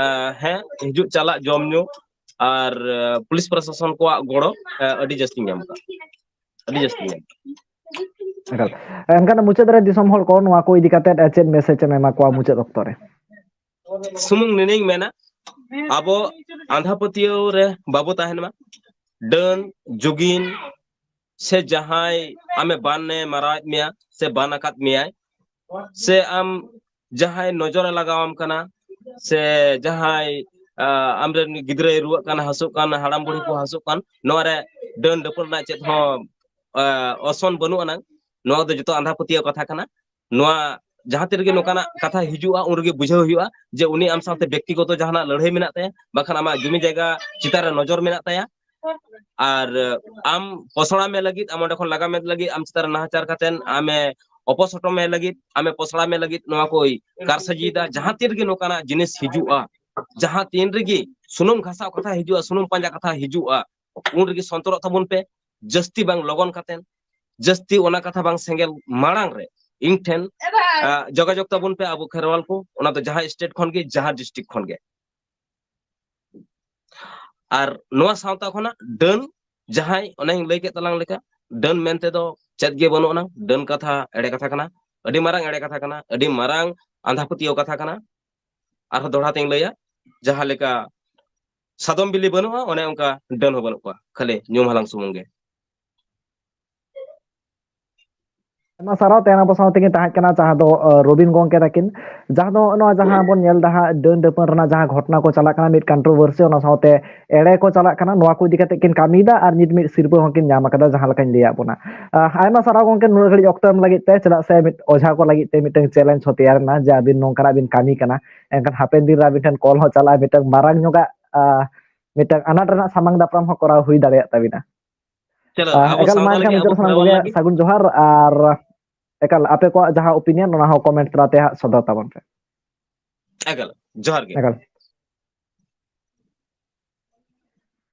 ᱦᱮᱸ ᱦᱤᱡᱩᱜ ᱪᱟᱞᱟᱜ ᱡᱚᱢ ᱧᱩ ᱟᱨ ᱯᱩᱞᱤᱥ ᱯᱨᱚᱥᱟᱥᱚᱱ ᱠᱚᱣᱟᱜ ᱜᱚᱲᱚ ᱟᱹᱰᱤ ᱡᱟᱹᱥᱛᱤᱧ ᱧᱟᱢ ᱠᱟᱜᱼᱟ, ᱟᱹᱰᱤ ᱡᱟᱹᱥᱛᱤᱧ ᱧᱟᱢ ᱠᱟᱜᱼᱟ᱾ ᱮᱱᱠᱷᱟᱱ ᱢᱩᱪᱟᱹᱫ ᱨᱮ ᱫᱤᱥᱚᱢ ᱦᱚᱲ ᱠᱚ ᱱᱚᱣᱟ ᱠᱚ ᱤᱫᱤ ᱠᱟᱛᱮ ᱪᱮᱫ ᱢᱮᱥᱮᱡᱽ ᱮᱢ ᱮᱢᱟ ᱠᱚᱣᱟ ᱢᱩᱪᱟᱹᱫ ᱚᱠᱛᱚ ᱨᱮ? ᱥᱩᱢᱩᱝ ᱱᱤᱱᱟᱹᱧ ᱢᱮᱱᱟ, ᱟᱵᱚ ᱟᱸᱫᱷᱟ ᱯᱟᱹᱛᱭᱟᱹᱣ ᱨᱮ ᱵᱟᱵᱚ ᱛᱟᱦᱮᱱ ᱢᱟ᱾ ᱰᱟᱹᱱ, ᱡᱩᱜᱤᱱ, ᱥᱮ ᱡᱟᱦᱟᱸᱭ ᱟᱢᱮ ᱵᱟᱱᱮ ᱢᱟᱨᱟᱣᱮᱫ ᱢᱮᱭᱟ ᱥᱮ ᱵᱟᱱ ᱟᱠᱟᱫ ᱢᱮᱭᱟᱭ, ᱥᱮ ᱟᱢ ᱡᱟᱦᱟᱸᱭ ᱱᱚᱡᱚᱨᱮ ᱞᱟᱜᱟᱣᱟᱢ ᱠᱟᱱᱟ, ᱥᱮ ᱡᱟᱦᱟᱸᱭ ᱟᱢᱨᱮᱱ ᱜᱤᱫᱽᱨᱟᱹᱭ ᱨᱩᱣᱟᱹᱜ ᱠᱟᱱ, ᱦᱟᱹᱥᱩᱜ ᱠᱟᱱ, ᱦᱟᱲᱟᱢ ᱵᱩᱲᱦᱤ ᱠᱚ ᱦᱟᱹᱥᱩᱜ ᱠᱟᱱ, ᱱᱚᱣᱟ ᱨᱮ ᱰᱟᱹᱱ ᱰᱟᱹᱯᱟᱹᱱ ᱨᱮᱱᱟᱜ ᱪᱮᱫ ᱦᱚᱸ ᱚᱥᱚᱱ ᱵᱟᱹᱱᱩᱜ ᱟᱱᱟᱝ᱾ ᱱᱚᱣᱟ ᱫᱚ ᱡᱚᱛᱚ ᱟᱸᱫᱷᱟ ᱯᱟᱹᱛᱭᱟᱹᱣ ᱠᱟᱛᱷᱟ ᱠᱟᱱᱟ᱾ ᱱᱚᱣᱟ ᱡᱟᱦᱟᱸ ᱛᱤ ᱨᱮᱜᱮ ᱱᱚᱝᱠᱟᱱᱟᱜ ᱠᱟᱛᱷᱟ ᱦᱤᱡᱩᱜᱼᱟ, ᱩᱱ ᱨᱮᱜᱮ ᱵᱩᱡᱷᱟᱹᱣ ᱦᱩᱭᱩᱜᱼᱟ ᱡᱮ ᱩᱱᱤ ᱟᱢ ᱥᱟᱶᱛᱮ ᱵᱮᱠᱛᱤᱜᱚᱛᱚ ᱡᱟᱦᱟᱱᱟᱜ ᱞᱟᱹᱲᱦᱟᱹᱭ ᱢᱮᱱᱟᱜ ᱛᱟᱭᱟ, ᱵᱟᱠᱷᱟᱱ ᱟᱢᱟᱜ ᱡᱩᱢᱤ ᱡᱟᱭᱜᱟ ᱪᱮᱛᱟᱱ ᱨᱮ ᱱᱚᱡᱚᱨ ᱢᱮᱱᱟᱜ ᱛᱟᱭᱟ᱾ ᱟᱨ ᱟᱢ ᱯᱚᱥᱲᱟ ᱢᱮ ᱞᱟᱹᱜᱤᱫ, ᱟᱢ ᱚᱸᱰᱮ ᱠᱷᱚᱱ ᱞᱟᱜᱟ ᱢᱮ ᱞᱟᱹᱜᱤᱫ, ᱟᱢ ᱪᱮᱛᱟᱱ ᱨᱮ ᱱᱟᱦᱟᱪᱟᱨ ᱠᱟᱛᱮ ᱟᱢᱮ ᱚᱯᱚᱥᱚᱴᱚᱢ ᱢᱮ ᱞᱟᱹᱜᱤᱫ, ᱟᱢᱮ ᱯᱚᱥᱲᱟ ᱢᱮ ᱞᱟᱹᱜᱤᱫ ᱱᱚᱣᱟ ᱠᱚᱭ ᱠᱟᱨᱥᱟᱡᱤᱭᱮᱫᱟ᱾ ᱡᱟᱦᱟᱸ ᱛᱤᱱ ᱨᱮᱜᱮ ᱱᱚᱝᱠᱟᱱᱟᱜ ᱡᱤᱱᱤᱥ ᱦᱤᱡᱩᱜᱼᱟ, ᱡᱟᱦᱟᱸ ᱛᱤᱱ ᱨᱮᱜᱮ ᱥᱩᱱᱩᱢ ᱜᱷᱟᱥᱟᱣ ᱠᱟᱛᱷᱟ ᱦᱤᱡᱩᱜᱼᱟ, ᱥᱩᱱᱩᱢ ᱯᱟᱸᱡᱟ ᱠᱟᱛᱷᱟ ᱦᱤᱡᱩᱜᱼᱟ, ᱩᱱ ᱨᱮᱜᱮ ᱥᱚᱱᱛᱚᱨᱚᱜ ᱛᱟᱵᱚᱱ ᱯᱮ᱾ ᱡᱟᱹᱥᱛᱤ ᱵᱟᱝ ᱞᱚᱜᱚᱱ ᱠᱟᱛᱮ, ᱡᱟᱹᱥᱛᱤ ᱚᱱᱟ ᱠᱟᱛᱷᱟ ᱵᱟᱝ ᱥᱮᱸᱜᱮᱞ ᱢᱟᱲᱟᱝ ᱨᱮ ᱤᱧ ᱴᱷᱮᱱ ᱡᱳᱜᱟᱡᱳᱜᱽ ᱛᱟᱵᱚᱱ ᱯᱮ ᱟᱵᱚ ᱠᱷᱮᱨᱣᱟᱞ ᱠᱚ, ᱚᱱᱟ ᱫᱚ ᱡᱟᱦᱟᱸ ᱥᱴᱮᱴ ᱠᱷᱚᱱ ᱜᱮ, ᱡᱟᱦᱟᱸ ᱰᱤᱥᱴᱨᱤᱠᱴ ᱠᱷᱚᱱ ᱜᱮ᱾ ᱟᱨ ᱱᱚᱣᱟ ᱥᱟᱶᱛᱟ ᱠᱷᱚᱱᱟᱜ ᱰᱟᱹᱱ ᱡᱟᱦᱟᱸᱭ, ᱚᱱᱟᱧ ᱞᱟᱹᱭ ᱠᱮᱫ ᱛᱟᱞᱟᱝ ᱞᱮᱠᱟ, ᱰᱟᱹᱱ ᱢᱮᱱᱛᱮ ᱫᱚ ᱪᱮᱫ ᱜᱮ ᱵᱟᱹᱱᱩᱜ ᱟᱱᱟ᱾ ᱰᱟᱹᱱ ᱠᱟᱛᱷᱟ ᱮᱲᱮ ᱠᱟᱛᱷᱟ ᱠᱟᱱᱟ, ᱟᱹᱰᱤ ᱢᱟᱨᱟᱝ ᱮᱲᱮ ᱠᱟᱛᱷᱟ ᱠᱟᱱᱟ, ᱟᱹᱰᱤ ᱢᱟᱨᱟᱝ ᱟᱸᱫᱷᱟ ᱯᱟᱹᱛᱭᱟᱹᱣ ᱠᱟᱛᱷᱟ ᱠᱟᱱᱟ᱾ ᱟᱨᱦᱚᱸ ᱫᱚᱦᱲᱟ ᱛᱮᱧ ᱞᱟᱹᱭᱟ, ᱡᱟᱦᱟᱸ ᱞᱮᱠᱟ ᱥᱟᱫᱚᱢ ᱵᱤᱞᱤ ᱵᱟᱹᱱᱩᱜᱼᱟ, ᱚᱱᱮ ᱚᱱᱠᱟ ᱰᱟᱹᱱ ᱦᱚᱸ ᱵᱟᱹᱱᱩᱜ ᱠᱚᱣᱟ, ᱠᱷᱟᱹᱞᱤ ᱧᱩᱢ ᱦᱟᱞᱟᱝ ᱥᱩᱢᱩᱝ ᱜᱮ᱾ ᱟᱭᱢᱟ ᱥᱟᱨᱦᱟᱣ᱾ ᱛᱮᱦᱮᱧ ᱟᱵᱚ ᱥᱟᱶ ᱛᱮᱠᱤᱱ ᱛᱟᱦᱮᱸ ᱠᱟᱱᱟ ᱡᱟᱦᱟᱸ ᱫᱚ, ᱟᱸ, ᱨᱚᱵᱤᱱ ᱜᱚᱝᱠᱮ ᱛᱟᱹᱠᱤᱱ᱾ ᱡᱟᱦᱟᱸ ᱫᱚ ᱱᱚᱣᱟ ᱡᱟᱦᱟᱸ ᱵᱚᱱ ᱧᱮᱞ ᱮᱫᱟ ᱦᱟᱸᱜ, ᱰᱟᱹᱱ ᱰᱟᱹᱯᱟᱹᱱ ᱨᱮᱱᱟᱜ ᱡᱟᱦᱟᱸ ᱜᱷᱚᱴᱚᱱᱟ ᱠᱚ ᱪᱟᱞᱟᱜ ᱠᱟᱱᱟ, ᱢᱤᱫ controversy, ᱚᱱᱟ ᱥᱟᱶᱛᱮ ᱮᱲᱮ ᱠᱚ ᱪᱟᱞᱟᱜ ᱠᱟᱱᱟ, ᱱᱚᱣᱟ ᱠᱚ ᱤᱫᱤ ᱠᱟᱛᱮ ᱠᱤᱱ ᱠᱟᱹᱢᱤᱭᱮᱫᱟ ᱟᱨ ᱱᱤᱛ ᱢᱤᱫ ᱥᱤᱨᱯᱟᱹ ᱦᱚᱸᱠᱤᱱ ᱧᱟᱢ ᱟᱠᱟᱫᱟ, ᱡᱟᱦᱟᱸ ᱞᱮᱠᱟᱧ ᱞᱟᱹᱭᱟᱫ ᱵᱚᱱᱟ᱾ ᱟᱸ, ᱟᱭᱢᱟ ᱥᱟᱨᱦᱟᱣ ᱜᱚᱝᱠᱮ, ᱱᱩᱱᱟᱹᱜ ᱜᱷᱟᱹᱲᱤᱡ ᱚᱠᱛᱚ ᱮᱢ ᱞᱟᱹᱜᱤᱫ ᱛᱮ, ᱪᱮᱫᱟᱜ ᱥᱮ ᱢᱤᱫ ᱚᱡᱷᱟ ᱠᱚ ᱞᱟᱹᱜᱤᱫ ᱛᱮ ᱢᱤᱫᱴᱟᱝ challenge ᱦᱚᱸ ᱛᱮᱭᱟᱨ ᱮᱱᱟ ᱡᱮ ᱟᱹᱵᱤᱱ ᱱᱚᱝᱠᱟᱱᱟᱜ ᱵᱤᱱ ᱠᱟᱹᱢᱤ ᱠᱟᱱᱟ, ᱮᱱᱠᱷᱟᱱ ᱦᱟᱯᱮᱱ ᱫᱤᱱ ᱨᱮ ᱟᱹᱵᱤᱱ ᱴᱷᱮᱱ call ᱦᱚᱸ ᱪᱟᱞᱟᱜᱼᱟ, ᱢᱤᱫᱴᱟᱝ ᱢᱟᱨᱟᱝ ᱧᱚᱜᱟᱜ, ᱟᱸ, ᱢᱤᱫᱴᱟᱝ ᱟᱱᱟᱴ ᱨᱮᱱᱟᱜ ᱥᱟᱢᱟᱝ ᱫᱟᱯᱨᱟᱢ ᱦᱚᱸ ᱠᱚᱨᱟᱣ ᱦᱩᱭ ᱫᱟᱲᱮᱭᱟᱜ ᱛᱟᱹᱵᱤᱱᱟ᱾ ᱪᱚᱞᱚ, ᱟᱸ, ᱟᱵᱚ ᱮᱠᱟᱞ, ᱢᱟ ᱥᱟᱶᱛᱟ ᱮᱱᱠᱷᱟᱱ ᱞᱟᱹᱜᱤᱫ ᱢᱩᱪᱟᱹᱫ ᱟᱵᱚ ᱥᱟᱱᱟᱢ ᱠᱷᱮᱞᱣᱟᱲ ᱠᱚᱜᱮ ᱞᱟᱹᱜᱤᱫ᱾ ᱥᱟᱹᱜᱩᱱ ᱡᱚᱦᱟᱨ ᱟᱨ ᱮᱠᱟᱞ ᱟᱯᱮ ᱠᱚᱣᱟᱜ ᱡᱟᱦᱟᱸ opinion, ᱚᱱᱟ ᱦᱚᱸ comment ᱛᱟᱞᱟᱛᱮ ᱦᱟᱸᱜ ᱥᱚᱫᱚᱨ ᱛᱟᱵᱚᱱ ᱯᱮ᱾ ᱮᱠᱟᱞ, ᱡᱚᱦᱟᱨ ᱜᱮ᱾ ᱮᱠᱟᱞ᱾